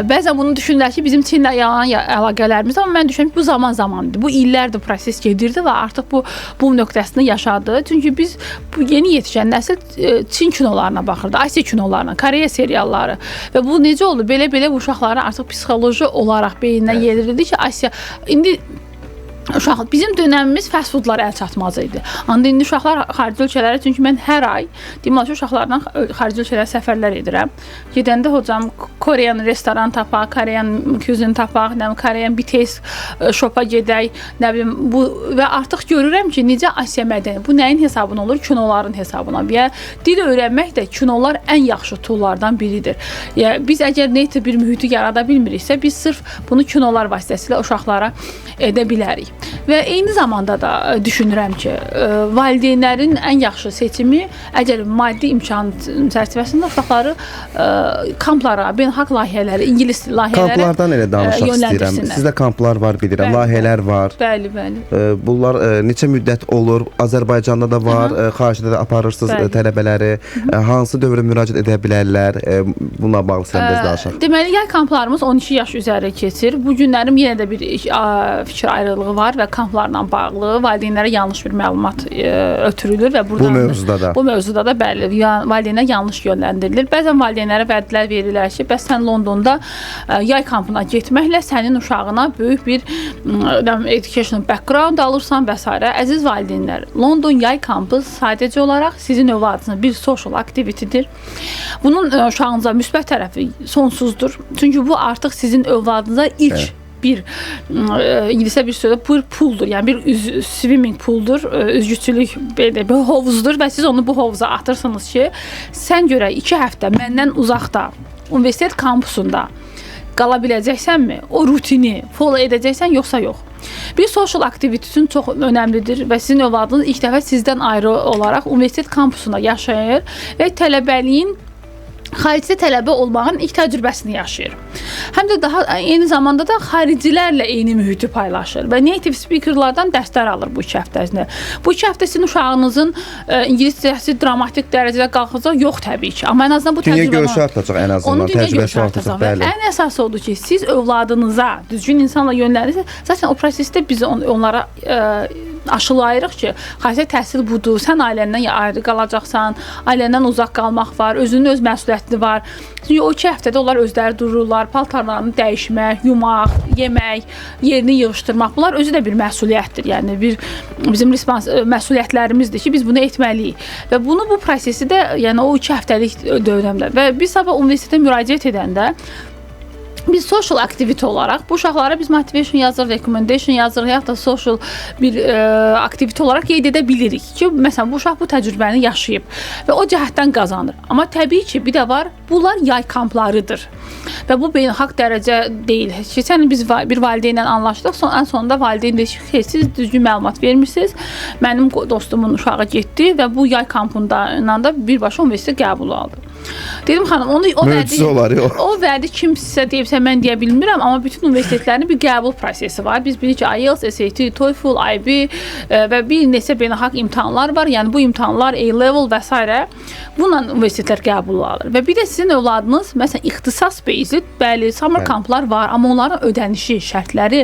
Speaker 2: Bəzən bunu düşünürlər ki, bizim Çinlə yalan əlaqələrimiz, amma mən düşünürəm ki, bu zaman zamandır. Bu illərdir proses gedirdi və artıq bu boom nöqtəsini yaşadı. Çünki biz bu yeni yetişən nəsil Çin kinolarına baxırdı, Asiya kinolarına, Koreya serialları və bu necə oldu? Belə-belə bu uşaqlara artıq psixoloji olaraq beyninə yedirildi ki, Asiya indi uşaq, bizim dönəmimiz fast foodlar əl çatmaz idi. Ancaq indi uşaqlar xarici ölkələrə, çünki mən hər ay demək olar ki, uşaqlardan xarici ölkələrə səfərlər edirəm. Gedəndə hocam Koreyan restoran tapaq, Koreyan cuisine tapaq, nə bilim Koreyan BTS shop-a gedək, nə bilim bu və artıq görürəm ki, necə Asiya mədəni. Bu nəyin hesabına olur? Kinoların hesabına. Yəni dil öyrənmək də kinolar ən yaxşı toollardan biridir. Yəni biz əgər native bir mühiti yarada bilmiriksə, biz sırf bunu kinolar vasitəsilə uşaqlara edə bilərik. Və eyni zamanda da düşünürəm ki, valideynlərin ən yaxşı seçimi, əgər maddi imkan çərçivəsində uşaqları kamplara, beynəlxalq layihələrə, ingilis layihələrə
Speaker 1: Kamplardan elə danışaq istəyirəm. Sizdə kamplar var bilirəm, layihələr var.
Speaker 2: Bəli, bəli.
Speaker 1: Bunlar neçə müddət olur? Azərbaycanda da var, xaricdə də aparırsınız tələbələri. Hansı dövrə müraciət edə bilərlər? Bununla bağlı sən biraz danışaq.
Speaker 2: Deməli, yay kamplarımız 12 yaş üzəri keçir. Bu günlərim yenə də bir fikir ayrılığı var və kamplarla bağlı valideynlərə yanlış bir məlumat ötürülür və
Speaker 1: buradan bu mövzuda da.
Speaker 2: Bu mövzuda da bəli, valideynlər yanlış yönləndirilir. Bəzən valideynlərə vədlər verirlər ki, bəs sən Londonda yay kampına getməklə sənin uşağına böyük bir educational background alırsan və s. Əziz valideynlər, London yay kampı sadəcə olaraq sizin övladınızın bir social activity-dir. Bunun uşağınıza müsbət tərəfi sonsuzdur. Çünki bu artıq sizin övladınıza ilk bir ingiliscə bir sözlə bir pooldur. Yəni bir swimming pooldur, üzgüçülük belə bir hovuzdur və siz onu bu hovuza atırsınız ki, sən görək 2 həftə məndən uzaqda universitet kampusunda qala biləcəksənmi? O rutini follow edəcəksən yoxsa yox? Bir social activity üçün çox önəmlidir və sizin övladınız ilk dəfə sizdən ayrı olaraq universitet kampusunda yaşayır və tələbəliyin xaricdə tələbə olmağın ilk təcrübəsini yaşayır. Həm də daha eyni zamanda da xaricilərlə eyni mühiti paylaşır və native speakerlardan dərslər alır bu 2 həftə ərzində. Bu 2 həftə sizin uşağınızın ingiliscəsi dramatik dərəcədə qalxacaq? Yox təbii ki. Amma ən azından bu
Speaker 1: təcrübə dünya görüşü artacaq ən azından, təcrübəsi artacaq, bəli.
Speaker 2: Ən əsası odur ki, siz övladınıza düzgün insanla yönləndirirsiniz. Zaten o prosesdə biz onlara aşılayırıq ki, xarici təhsil budur, sən ailəndən ayrı qalacaqsan, ailəndən uzaq qalmaq var, özünün öz məsuliyyəti var. Çünki o 2 həftədə onlar özləri dururlar, paltarlarını dəyişmək, yumaq, yemək, yerini yığışdırmaq, bunlar özü də bir məsuliyyətdir. Yəni bir bizim məsuliyyətlərimizdir ki, biz bunu etməliyik. Və bunu bu prosesi də, yəni o 2 həftəlik dövrəmdə və biz sabah universitetə müraciət edəndə Biz social activity olaraq bu uşaqlara biz motivation yazırıq, recommendation yazırıq, yaxud da social bir aktivite olaraq qeyd edə bilirik ki, məsələn, bu uşaq bu təcrübəni yaşayıb və o cəhətdən qazanır. Amma təbii ki, bir də var, bunlar yay kamplarıdır. Və bu beynəlxalq dərəcə deyil. Keçən il biz bir valideynlə anlaşdıq. Ən sonunda valideyn dedi ki, xeyr, siz düzgün məlumat vermisiniz. Mənim dostumun uşağı getdi və bu yay kampında da birbaşa universitetə qəbul aldı. Dedim xanım, onu o vədi
Speaker 1: olar, yox.
Speaker 2: O vədi kimsə deyibsə mən deyə bilmirəm, amma bütün universitetlərin bir qəbul prosesi var. Biz bilirik ki, IELTS, SAT, TOEFL, IB və bir neçə beynəlxalq imtahanlar var. Yəni bu imtahanlar A-level və s. Bununla universitetlər qəbul alır. Və bir də sizin övladınız məsələn ixtisas based, bəli, summer kamplar var, amma onların ödənişi, şərtləri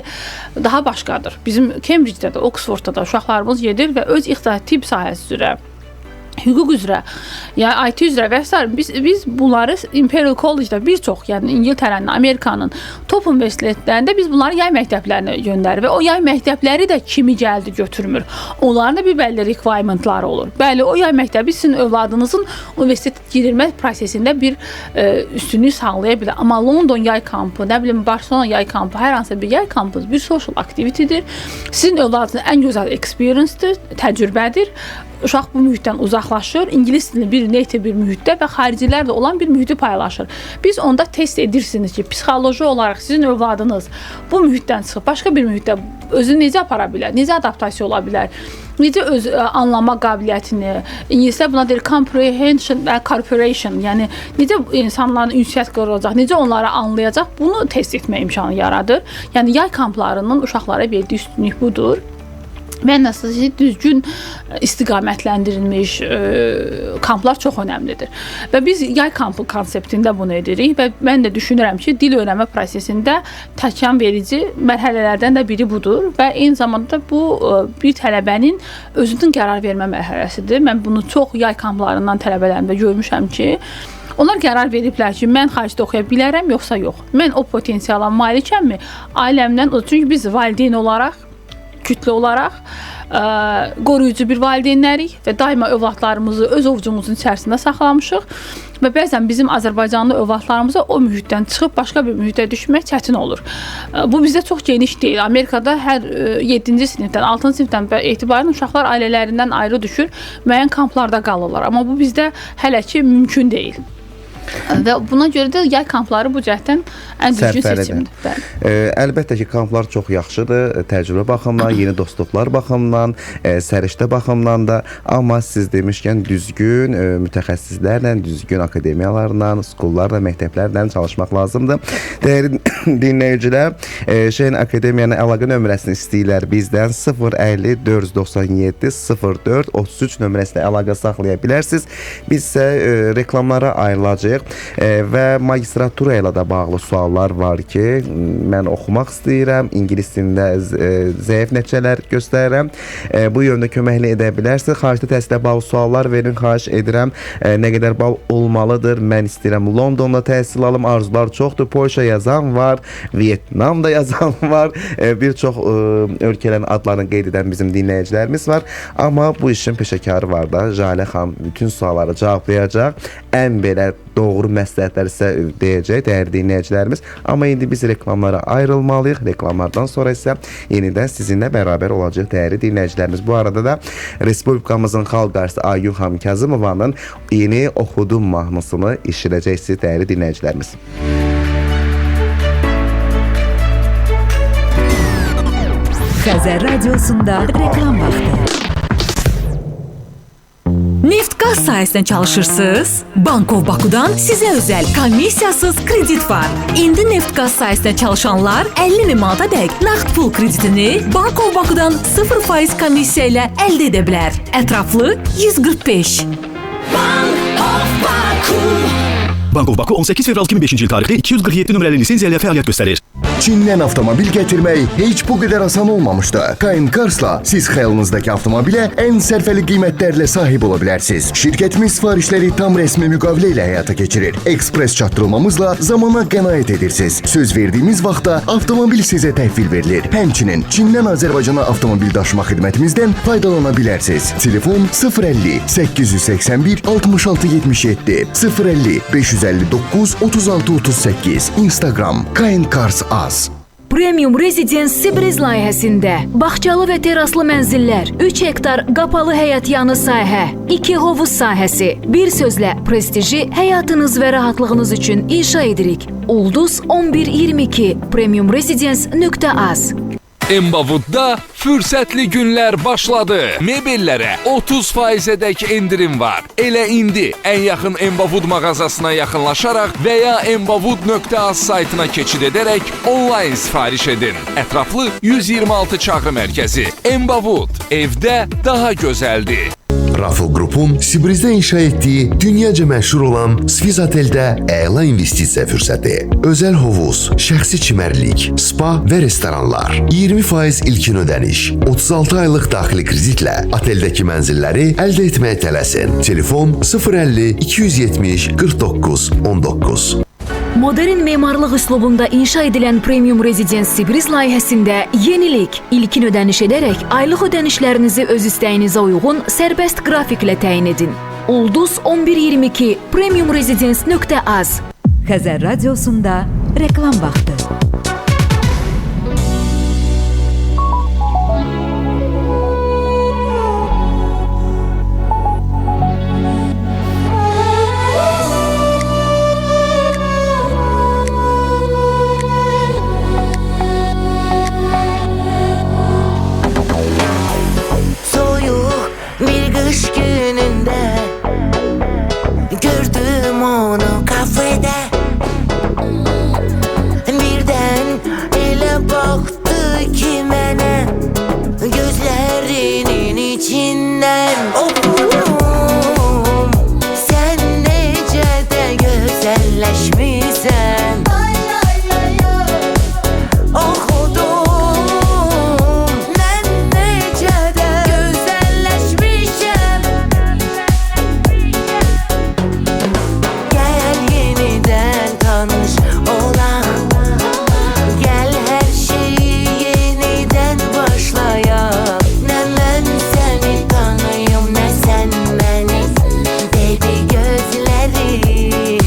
Speaker 2: daha başqadır. Bizim Cambridge-də də, Oxford-da da uşaqlarımız gedir və öz ixtisas tibb sahəsi üzrə, hüquq üzrə, yəni IT üzrə və s. biz bunları Imperial College-da bir çox, yəni İngiltərənin, Amerikanın top universitetlərində biz bunları yay məktəblərinə göndəririk və o yay məktəbləri də kimi gəldi götürmür. Onların da bir bəlli requirement-ları olur. Bəli, o yay məktəbi sizin övladınızın universitetə girilmə prosesində bir üstünlük sağlaya bilər. Amma London yay kampı, nə bilim Barselona yay kampı, hər hansısa bir yay kampı bir social activity-dir. Sizin övladınızın ən gözəl experience-dir, təcrübədir. Uşaq bu mühitdən uzaqlaşır, ingilis dilini bir native bir mühitdə və xaricilərlə olan bir mühiti paylaşır. Biz onda test edirsiniz ki, psixoloji olaraq sizin övladınız bu mühitdən çıxıb başqa bir mühitdə özünü necə apara bilər, necə adaptasiya ola bilər, necə öz anlama qabiliyyətini, ingilislər buna deyir comprehension və cooperation, yəni necə insanların ünsiyyət quracaq, necə onları anlayacaq, bunu test etmə imkanı yaradır. Yəni yay kamplarının uşaqlara verdiyi üstünlük budur. Və ən əsası düzgün istiqamətləndirilmiş kamplar çox önəmlidir. Və biz yay kampı konseptində bunu edirik və mən də düşünürəm ki, dil öyrənmə prosesində təkan verici mərhələlərdən də biri budur və eyni zamanda bu bir tələbənin özünün qərar vermə mərhələsidir. Mən bunu çox yay kamplarından tələbələrimdə görmüşəm ki, onlar qərar veriblər ki, mən xaricdə oxuya bilərəm yoxsa yox. Mən o potensiala malikəmmi? Ailəmdən, çünki biz valideyn olaraq, kütlə olaraq qoruyucu bir valideynlərik və daima övladlarımızı öz ovcumuzun içərisində saxlamışıq və bəzən bizim Azərbaycanlı övladlarımıza o mühitdən çıxıb başqa bir mühitə düşmək çətin olur. Bu bizdə çox geniş deyil. Amerikada hər 7-ci sinifdən, 6-cı sinifdən etibarən uşaqlar ailələrindən ayrı düşür, müəyyən kamplarda qalırlar. Amma bu bizdə hələ ki mümkün deyil. Və buna görə də yay kampları bu cəhətdən ən düzgün seçimdir.
Speaker 1: Əlbəttə ki, kamplar çox yaxşıdır, təcrübə baxımından, yeni dostluqlar baxımından, səriştə baxımından da, amma siz demişkən düzgün mütəxəssislərlə, düzgün akademiyalarla, skullarla, məktəblərlə çalışmaq lazımdır. Dəyərli dinləyicilər, Şeyn Akademiyanın əlaqə nömrəsini istəyirlər bizdən. 050 497 04 33 nömrəsinə əlaqə saxlaya bilərsiniz. Biz isə reklamlara ayrılacağıq. Və magistratura ilə də bağlı suallar var ki, mən oxumaq istəyirəm, ingilis dilində zəif nəticələr göstərirəm. Bu yöndə köməklik edə bilərsiniz. Xaricdə təhsilə bağlı suallar verin, xahiş edirəm. Nə qədər bal olmalıdır? Mən istəyirəm Londonda təhsil alım, arzular çoxdur. Polşa yazan var, Vyetnamda yazan var. Bir çox ölkələrin adlarını qeyd edən bizim dinləyicilərimiz var. Amma bu işin peşəkarı var da. Jalə xanım bütün sualları cavablayacaq. Ən belə doğru məsləhətlər sizə deyəcək dəyərli dinləyicilərimiz. Amma indi biz reklamlara ayrılmalıyıq. Reklamlardan sonra isə yenidən sizinlə bərabər olacaq dəyərli dinləyicilərimiz. Bu arada da Respublikamızın xalq artisti Aygün xanım Kazımovanın yeni Oxudum mahnısını eşidəcəksiniz dəyərli dinləyicilərimiz.
Speaker 3: Xəzər Radiosunda reklam vaxtı.
Speaker 6: Neft-qaz sahəsində çalışırsınız? Bank of Bakudan sizə özəl komissiyasız kredit var. İndi neft-qaz sahəsində çalışanlar 50 min manata dək nağd pul kreditini Bank of Bakudan 0% komissiya ilə əldə edə bilər. Ətraflı 145.
Speaker 5: Bank of Baku.
Speaker 7: Bank of Baku 18 fevral 2005-ci il tarixli 247 nömrəli lisenziya ilə fəaliyyət göstərir.
Speaker 4: Çindən avtomobil gətirmək heç bu qədər asan olmamışdı. Kain Cars'la siz xəyalınızdakı avtomobilə ən sərfəli qiymətlərlə sahib ola bilərsiniz. Şirkətimiz sifarişləri tam rəsmi müqavilə ilə həyata keçirir. Ekspres çatdırılmamızla zamana qənaət edirsiniz. Söz verdiyimiz vaxtda avtomobil sizə təhvil verilir. Həmçinin Çindən Azərbaycana avtomobil daşıma xidmətimizdən faydalana bilərsiniz. Telefon 050 881 66 77 050 559 36 38. Instagram Kain Cars Az.
Speaker 6: Premium Residence Sibriz layihəsində bağçalı və terraslı mənzillər, 3 hektar qapalı həyətyanı sahə, 2 hovuz sahəsi. Bir sözlə prestiji həyatınız və rahatlığınız üçün inşa edirik. Ulduz 1122 premiumresidence.az.
Speaker 7: Embavudda fürsətli günlər başladı. Mebellərə 30%-ədək endirim var. Elə indi ən yaxın Embavud mağazasına yaxınlaşaraq və ya embavud.az saytına keçid edərək onlayn sifariş edin. Ətraflı 126 çağrı mərkəzi. Embavud, evdə daha gözəldir.
Speaker 8: Rafıl Qrupun Sibrizdə inşa etdiyi dünyaca məşhur olan Swiss Oteldə əla investisiya fürsəti. Özəl hovuz, şəxsi çimərlik, spa və restoranlar. 20% ilkin ödəniş, 36 aylıq daxili kreditlə oteldəki mənzilləri əldə etməyə tələsin. Telefon 050 270 49 19.
Speaker 6: Modern memarlıq üslubunda inşa edilən Premium Residence Sibriz layihəsində yenilik. İlkin ödəniş edərək aylıq ödənişlərinizi öz istəyinizə uyğun sərbəst qrafiklə təyin edin. Ulduz 1122 premiumresidence.az.
Speaker 3: Xəzər Radiosunda reklam vaxtı.
Speaker 5: Soğuk bir kış gününde gördüm onu kafede. Birden ele baktı ki mənə, gözlerinin içinden okudum. Sen necə də güzelleşmişsen. Okudum, mən necə də güzelleşmişəm. Gel yeniden tanış olaq, gel her şeyi yeniden başlayaq. Nə mən səni tanıyım, nə sən məni, dedi gözlərin.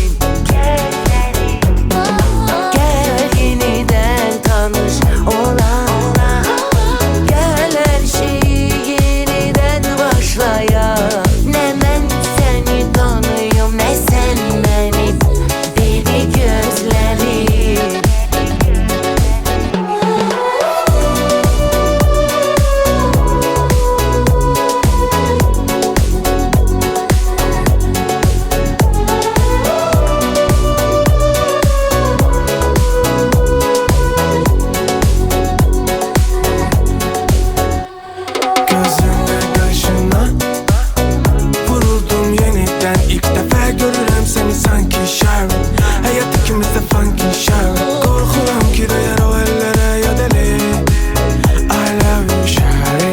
Speaker 5: Gel yeniden tanış olaq, gel her şeyi yeniden başlayaq. Nə mən səni tanıyım, nə sən məni, dedi gözlərin.
Speaker 9: Gözüne kaşına vuruldum yeniden. İlk defa görürüm seni sanki Sharon. Hayat ikimiz de funky Sharon. Korkuram ki değer o ellere ya deli. I love you Shari,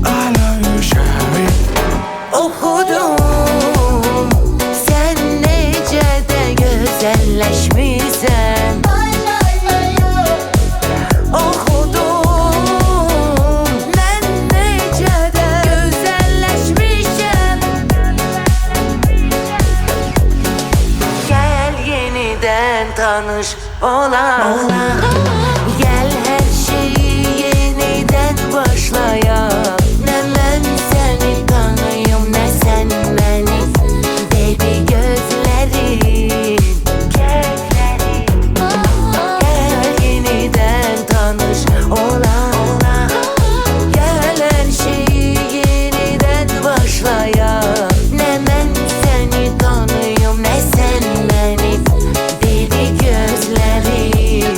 Speaker 9: I love you Shari.
Speaker 5: Okudum, sen necə də güzelleşmişsən. Okudum, mən necə də güzelleşmişəm. Gel yeniden tanış olaq, gel her şeyi yeniden başlayaq. Nə mən səni tanıyım, nə sən məni, dedi gözlərin. Gel yeniden tanış olaq, gel her şeyi yeniden başlayaq. Nə mən səni tanıyım, nə sən məni, dedi gözlərin.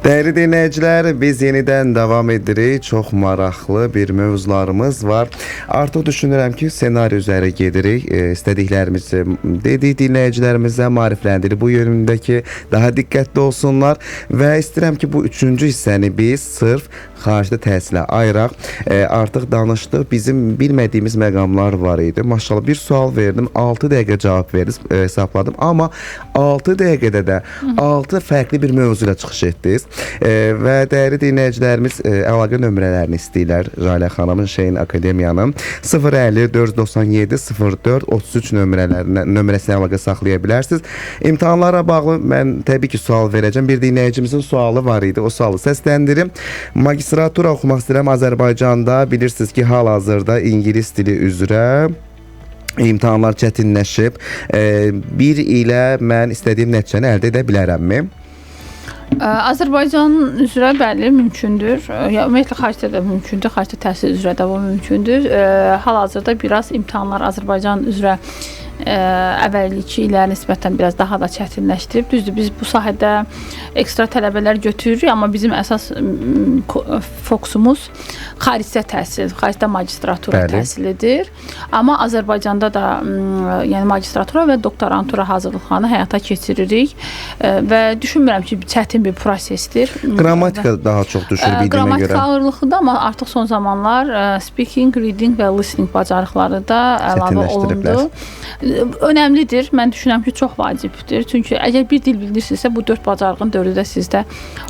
Speaker 1: Dəyərli dinləyicilər, biz yenidən davam edirik. Çox maraqlı bir mövzularımız var. Artıq düşünürəm ki, ssenari üzəri gedirik. İstədiklərimizi dedik dinləyicilərimizə, maarifləndirik bu yönündə ki, daha diqqətli olsunlar və istəyirəm ki, bu üçüncü hissəni biz sırf xaricdə təhsilə ayıraq. Artıq danışdıq. Bizim bilmədiyimiz məqamlar var idi. Maşallah, bir sual verdim, 6 dəqiqə cavab verdiniz, hesabladım. Amma 6 dəqiqədə də 6 fərqli bir mövzu ilə çıxış etdiniz. Və dəyərli dinləyicilərimiz əlaqə nömrələrini istəyirlər Jalə xanımın, Şeyn Akademiyanın 050 497 04 33 nömrəsinə əlaqə saxlaya bilərsiniz. İmtahanlara bağlı mən təbii ki, sual verəcəm. Bir dinləyicimizin sualı var idi. O sualı səsləndirim. Magistratura oxumaq istəyirəm Azərbaycanda. Bilirsiniz ki, hal-hazırda ingilis dili üzrə imtahanlar çətinləşib. Bir ilə mən istədiyim nəticəni əldə edə bilərəmmi?
Speaker 2: Azərbaycan üzrə bəli, mümkündür. Ya, ümumiyyətlə xaricdə də mümkündür, xaricdə təhsil üzrə də bu mümkündür. Hal-hazırda biraz imtahanlar Azərbaycan üzrə əvvəlki illərə nisbətən biraz daha da çətinləşdirib. Düzdür, biz bu sahədə ekstra tələbələr götürürük, amma bizim əsas fokusumuz xaricdə təhsil, xaricdə magistratura təhsilidir. Amma Azərbaycanda da yəni magistratura və doktorantura hazırlıqlarını həyata keçiririk və düşünmürəm ki, çətin bir prosesdir.
Speaker 1: Qrammatika daha çox düşür bildiyimə görə.
Speaker 2: Qrammatika ağırlıqlıdır, amma artıq son zamanlar speaking, reading və listening bacarıqları da əlavə olundu. Önəmlidir. Mən düşünürəm ki, çox vacibdir. Çünki əgər bir dil bilirsinizsə, bu 4 bacarığın 4-ü də sizdə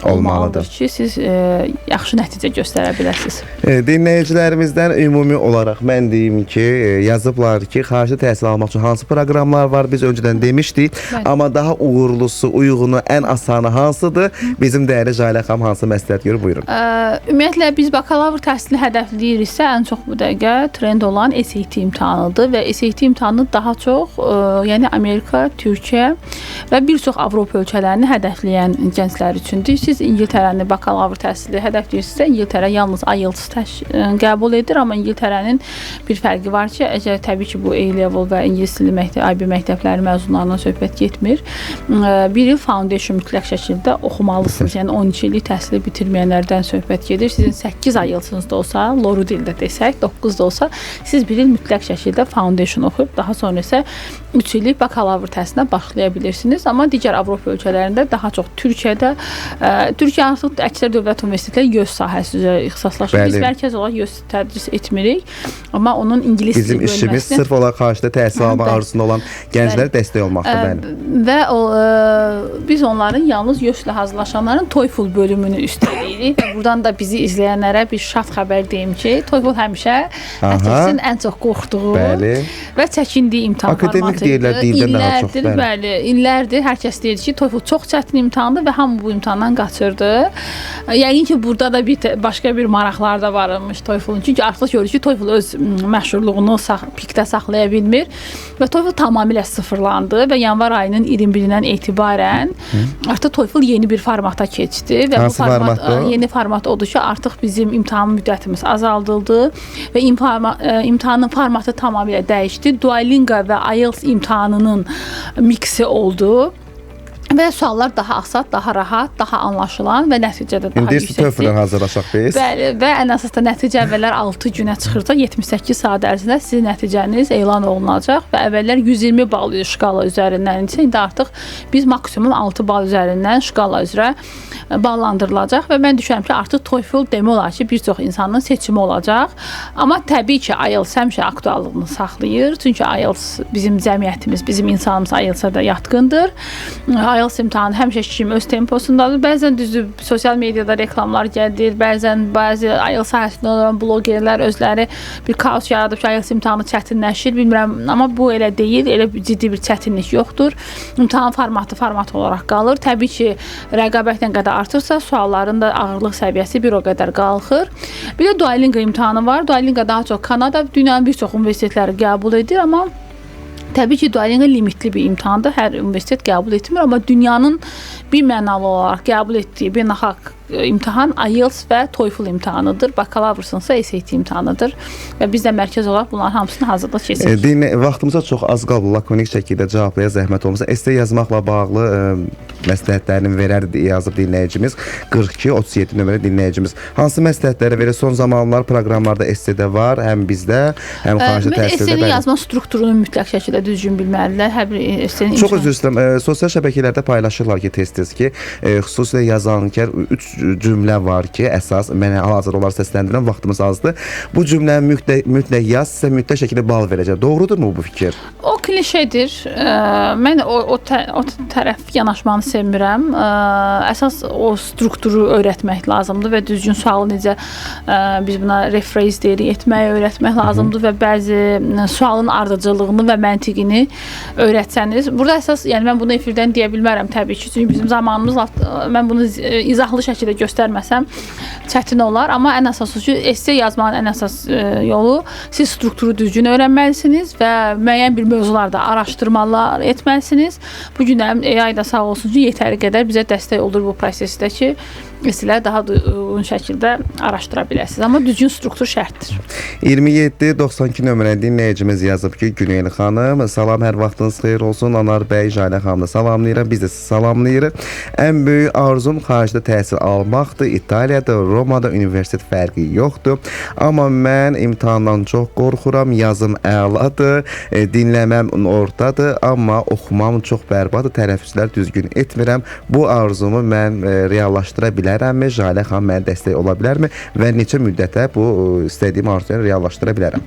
Speaker 2: olmalıdır ki, siz yaxşı nəticə göstərə biləsiniz.
Speaker 1: Dinləyicilərimizdən ümumi olaraq mən deyim ki, yazıblar ki, xaricdə təhsil almaq üçün hansı proqramlar var, biz öncədən demişdik. Bəli. Amma daha uğurlusu, uyğunu, ən asanı hansıdır? Bizim dəyərli Jalə xanım hansı məsləhət görür? Buyurun.
Speaker 2: Ümumiyyətlə, biz bakalavr təhsilini hədəfləyiriksə, ən çox bu dəqiqə trend olan SAT imtahanıdır və SAT imtahanı daha çox, yəni Amerika, Türkiyə və bir çox Avropa ölkələrini hədəfləyən gənclər üçündür. Siz İngiltərəni bakalavr təhsili hədəfləyirsinizsə, İngiltərə yalnız IELTS qəbul edir, amma İngiltərənin bir fərqi var ki, əgər təbii ki, bu A-level və ingilis dili IB məktəbləri məzunlarından söhbət getmir. Bir il foundation mütləq şəkildə oxumalısınız. Yəni 12 illik təhsili bitirməyənlərdən söhbət gedir. Sizin 8 IELTS-ınız da olsa, loru dildə desək, 9 da olsa, siz bir il mütləq şəkildə foundation oxuyub, daha sonra isə 3 illik bakalavr təhsilinə başlaya bilirsiniz. Amma digər Avropa ölkələrində, daha çox Türkiyədə, Türkiyə artıq əksər dövlət universitetləri YÖS sahəsi üzrə ixtisaslaşır. Biz mərkəz olaraq YÖS tədris etmirik, amma onun ingilis dili bölməsini...
Speaker 1: Bizim işimiz sırf olaraq xaricdə təhsil almaq arzusunda olan gənclərə dəstək olmaqdır.
Speaker 2: Və biz onların yalnız YÖS-lə hazırlaşanların TOEFL bölümünü üstələyirik və buradan da bizi izləyənlərə bir şad xəbər deyim ki, TOEFL həmişə hər kəsin ən çox qorxduğu və çəkindiyi imtahan
Speaker 1: akademik deyirlər, dildən daha çox.
Speaker 2: İllərdir, bəli, illərdir. Hər kəs deyir ki, TOEFL çox çətin imtahandır və hamı bu imtahandan qaçırdı. Yəqin ki, burada da bir başqa bir maraqlar da varmış TOEFL-un. Çünki artıq görürük ki, TOEFL öz məşhurluğunu pikdə saxlaya bilmir və TOEFL tamamilə sıfırlandı və yanvar ayının 21-dən etibarən artıq TOEFL yeni bir formata keçdi və bu format, yeni format odur ki, artıq bizim imtahan müddətimiz azaldıldı və imtahanın formatı tamamilə dəyişdi. Duolingo və IELTS imtahanının miksi oldu və suallar daha asan, daha rahat, daha anlaşılan və nəticədə daha yüksəkdir.
Speaker 1: İndi TOEFL-lə hazırlaşaq biz.
Speaker 2: Bəli, və ən əsas da nəticə əvvəllər 6 günə çıxırsa, 78 saat ərzində sizin nəticəniz elan olunacaq və əvvəllər 120 bal şkala üzərindən isə indi artıq biz maksimum 6 bal üzərindən şkala üzrə ballandırılacaq və mən düşünürəm ki, artıq TOEFL demək olar ki, bir çox insanın seçimi olacaq. Amma təbii ki, IELTS həmişə aktuallığını saxlayır. Çünki IELTS bizim cəmiyyətimiz, bizim insanımız IELTS-a da yatqındır. IELTS imtahanı həmişə kimi öz temposundadır. Bəzən düzdür, sosial mediada reklamlar gəlir, bəzən bəzi IELTS sahəsində olan blogerlər özləri bir kaos yaradıb ki, IELTS imtahanı çətinləşir, bilmirəm, amma bu elə deyil, elə ciddi bir çətinlik yoxdur. İmtahan formatı format olaraq qalır. Təbii ki, rəqabət nə qədər artırsa, sualların da ağırlıq səviyyəsi bir o qədər qalxır. Bir də Duolingo imtahanı var. Duolingo daha çox Kanada, dünyanın bir çox universitetləri qəbul edir, amma təbii ki, Duolingo limitli bir imtahandır. Hər universitet qəbul etmir, amma dünyanın bir mənalı olaraq qəbul etdiyi beynəlxalq imtahan IELTS və TOEFL imtahanıdır. Bakalavrınsa SAT imtahanıdır və biz də mərkəz olaraq bunların hamısını hazırlıq keçirik.
Speaker 1: Vaxtımıza çox az qalıb, lakonik şəkildə cevablaya zəhmət olmasa. Esse yazmaqla bağlı məsləhətlərini verər yazıb dinləyicimiz. 42 37 nömrə dinləyicimiz. Hansı məsləhətləri verir? Son zamanlar proqramlarda esse-də var, həm bizdə, həm xaricdə təhsildə.
Speaker 2: Esse-nin yazma strukturunu mütləq şəkildə düzgün bilməlidirlər. Hər bir esse-nin
Speaker 1: Çox üzr istəyirəm. Sosial şəbəkələrdə paylaşırlar ki, tez-tez ki, xüsusilə yazankən 3 cümlə var ki, əsas mən hal-hazırda onları səsləndirirəm, vaxtımız azdır. Bu cümləni mütləq yaz, sizə mütləq şəkildə bal verəcək. Doğrudurmu bu fikir?
Speaker 2: O klişedir. Mən o tərəf yanaşmanı sevmirəm. Əsas o strukturu öyrətmək lazımdır və düzgün sualı necə biz buna rephrase deyirik, etməyi öyrətmək lazımdır və bəzi sualın ardıcıllığını və məntiqini öyrətsəniz. Burada əsas, yəni mən bunu efirdən deyə bilmərəm təbii ki, çünki bizim zamanımız, mən bunu izahlı şəkildə göstərməsəm çətin olar, amma ən əsası ki, esse yazmanın ən əsas yolu siz strukturu düzgün öyrənməlisiniz və müəyyən bir mövzularda araşdırmalar etməlisiniz. Bu günlərim AI da sağ olsun ki, yetəri qədər bizə dəstək olur bu prosesdə ki, sizlər daha uyğun şəkildə araşdıra biləsiniz. Amma düzgün struktur şərtdir.
Speaker 1: 27 92 nömrəli dinləyicimiz yazıb ki, Günel xanım, salam, hər vaxtınız xeyir olsun. Anar bəy, Jalə xanımı salamlayıram. Biz də sizi salamlayırıq. Ən böyük arzum xaricdə təhsil almaqdır. İtaliyada, Romada universitet fərqi yoxdur. Amma mən imtahandan çox qorxuram. Yazım əladır, dinləməm ortadır, amma oxumam çox bərbaddır. Tələffüzlər düzgün etmirəm. Bu arzumu mən reallaşdıra bilərəmmi? Jalə xanım mənə dəstək ola bilərmi? Və neçə müddətə bu istədiyim arzuyu reallaşdıra bilərəm?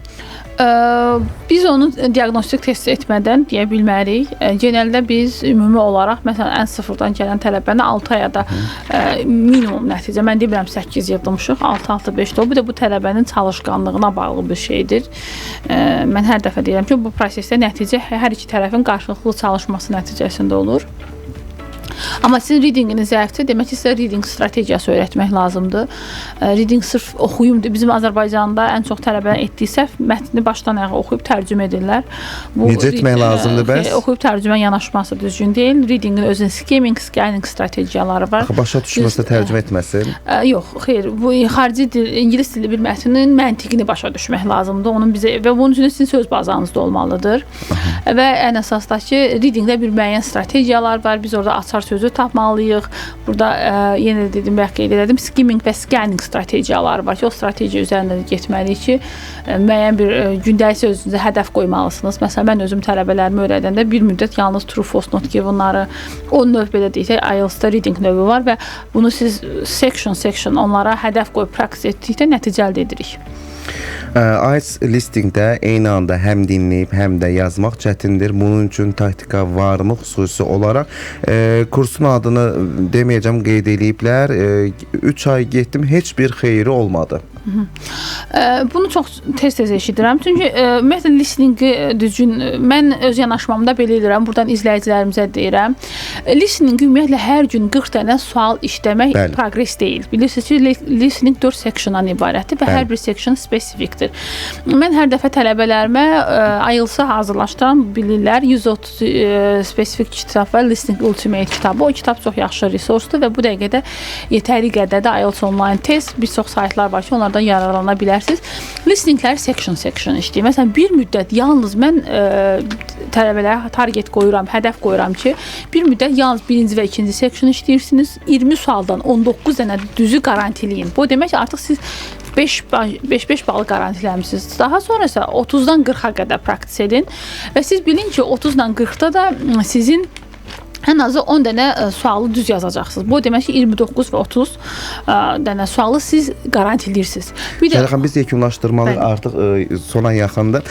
Speaker 2: Biz onu diaqnostik test etmədən deyə bilmərik. Genəldə biz ümumi olaraq, məsələn, ən sıfırdan gələn tələbəni 6 aya da minimum nəticə, mən demirəm 8 yığmışıq, 6, 6, 5 də o. Bir də bu tələbənin çalışqanlığına bağlı bir şeydir. Mən hər dəfə deyirəm ki, bu prosesdə nəticə hər iki tərəfin qarşılıqlı çalışması nəticəsində olur. Amma sizin readinginiz zəifdir, demək ki, sizə reading strategiyası öyrətmək lazımdır. Reading sırf oxuyum, bizim Azərbaycanda ən çox tələbənin etdiyi səhv mətni başdan ayağa oxuyub tərcümə edirlər. Bu
Speaker 1: Necə etmək lazımdır bəs?
Speaker 2: Oxuyub tərcümə yanaşması düzgün deyil. Readingin özünün skimming, scanning strategiyaları var.
Speaker 1: Axı başa düşmürsə tərcümə etməsin.
Speaker 2: Yox, xeyr. Bu xarici dil, ingilis dilli bir mətnin məntiqini başa düşmək lazımdır. Onun bizə və bunun üçün də sizin söz bazanızda olmalıdır. Və ən əsasda ki, readingdə bir müəyyən strategiyalar var. Biz orada açar sözü tapmalıyıq. Burada yenə də dedim, bayaq qeyd elədim, skimming və scanning strategiyaları var ki, o strategiya üzərində də getməliyik ki, müəyyən bir gündəlik özünüzə hədəf qoymalısınız. Məsələn, mən özüm tələbələrimi öyrədəndə bir müddət yalnız true, false, not given-ları, o növ belə deyək də, IELTS-da reading növü var və bunu siz section section onlara hədəf qoyub practice etdikdə nəticə əldə edirik.
Speaker 1: IELTS listeningdə eyni anda həm dinləyib, həm də yazmaq çətindir. Bunun üçün taktika varmı xüsusi olaraq? Kursun adını deməyəcəm, qeyd eləyiblər. 3 ay getdim, heç bir xeyri olmadı.
Speaker 2: Bunu çox tez-tez eşidirəm. Çünki ümumiyyətlə listeningi düzgün mən öz yanaşmamda belə edirəm. Buradan izləyicilərimizə deyirəm. Listeningi ümumiyyətlə hər gün 40 dənə sual işləmək progress deyil. Bilirsiniz ki, listening 4 sectiondan ibarətdir və hər bir section spesifikdir. Mən hər dəfə tələbələrimə IELTS-a hazırlaşdıran bilirlər. 130 spesifik kitab var, Listening Ultimate kitabı. O kitab çox yaxşı resursdur və bu dəqiqədə yetəri qədər də IELTS online test, bir çox saytlar var ki, onlardan yararlana bilərsiniz. Listeninglər section section işləyir. Məsələn, bir müddət yalnız mən tələbələrə target qoyuram, hədəf qoyuram ki, bir müddət yalnız birinci və ikinci section işləyirsiniz. 20 sualdan 19 dənə düzü qarantiləyin. Bu demək ki, artıq siz 5 5 5 balı qarantiləmisiniz. Daha sonra isə 30-dan 40-a qədər practice edin və siz bilin ki, 30-dan 40-da da sizin ən azı 10 dənə sualı düz yazacaqsınız. Bu demək ki, 29 və 30 dənə sualı siz qarantiləyirsiniz.
Speaker 1: Bir də Xan, biz yekunlaşdırmalıyıq artıq sona yaxındır.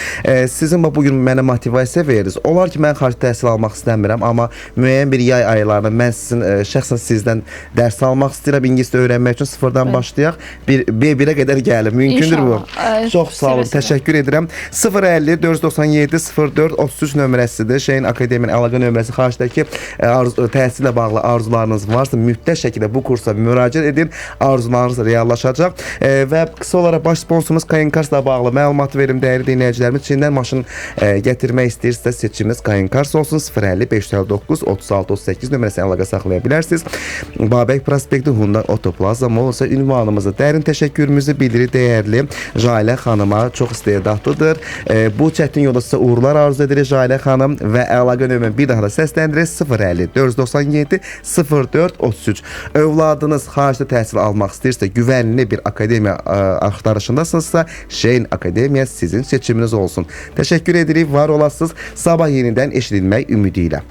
Speaker 1: Sizin bax bu gün mənə motivasiya verirsiniz. Olar ki, mən xarici təhsil almaq istəmirəm, amma müəyyən bir yay aylarında mən sizin şəxsən sizdən dərs almaq istəyirəm, ingilis dili öyrənmək üçün sıfırdan başlayaq. Bir B1-ə qədər gəlim. Mümkündür bu?
Speaker 2: İnşallah.
Speaker 1: Çox sağ olun.
Speaker 2: Seve-seve.
Speaker 1: Təşəkkür edirəm. 050 497 04 33 nömrəsidir. Şeyin Akademinin əlaqə nömrəsi xaricdəki Təhsillə bağlı arzularınız varsa mütləq şəkildə bu kursa müraciət edin. Arzularınız reallaşacaq. Və qısa olaraq baş sponsorumuz Kayınkarsla bağlı məlumat verim dəyərli dinləyicilərimiz. Çindən maşın gətirmək istəyirsinizsə seçiminiz Kayınkars olsun. 050 559 36 38 nömrəsinə əlaqə saxlaya bilərsiniz. Babək prospekti Hyundai Otoplaza Mall isə ünvanımızda dərin təşəkkürümüzü bildirir dəyərli Jalə xanıma, çox istedadlıdır. Bu çətin yolda sizə uğurlar arzu edirik Jalə xanım və əlaqə nömrəni bir daha da səsləndirir 050 497 04 33. Övladınız xaricdə təhsil almaq istəyirsə, güvənli bir akademiya axtarışındasınızsa, Şeyn Akademiya sizin seçiminiz olsun. Təşəkkür edirik, var olasınız. Sabah yenidən eşidilmək ümidi ilə.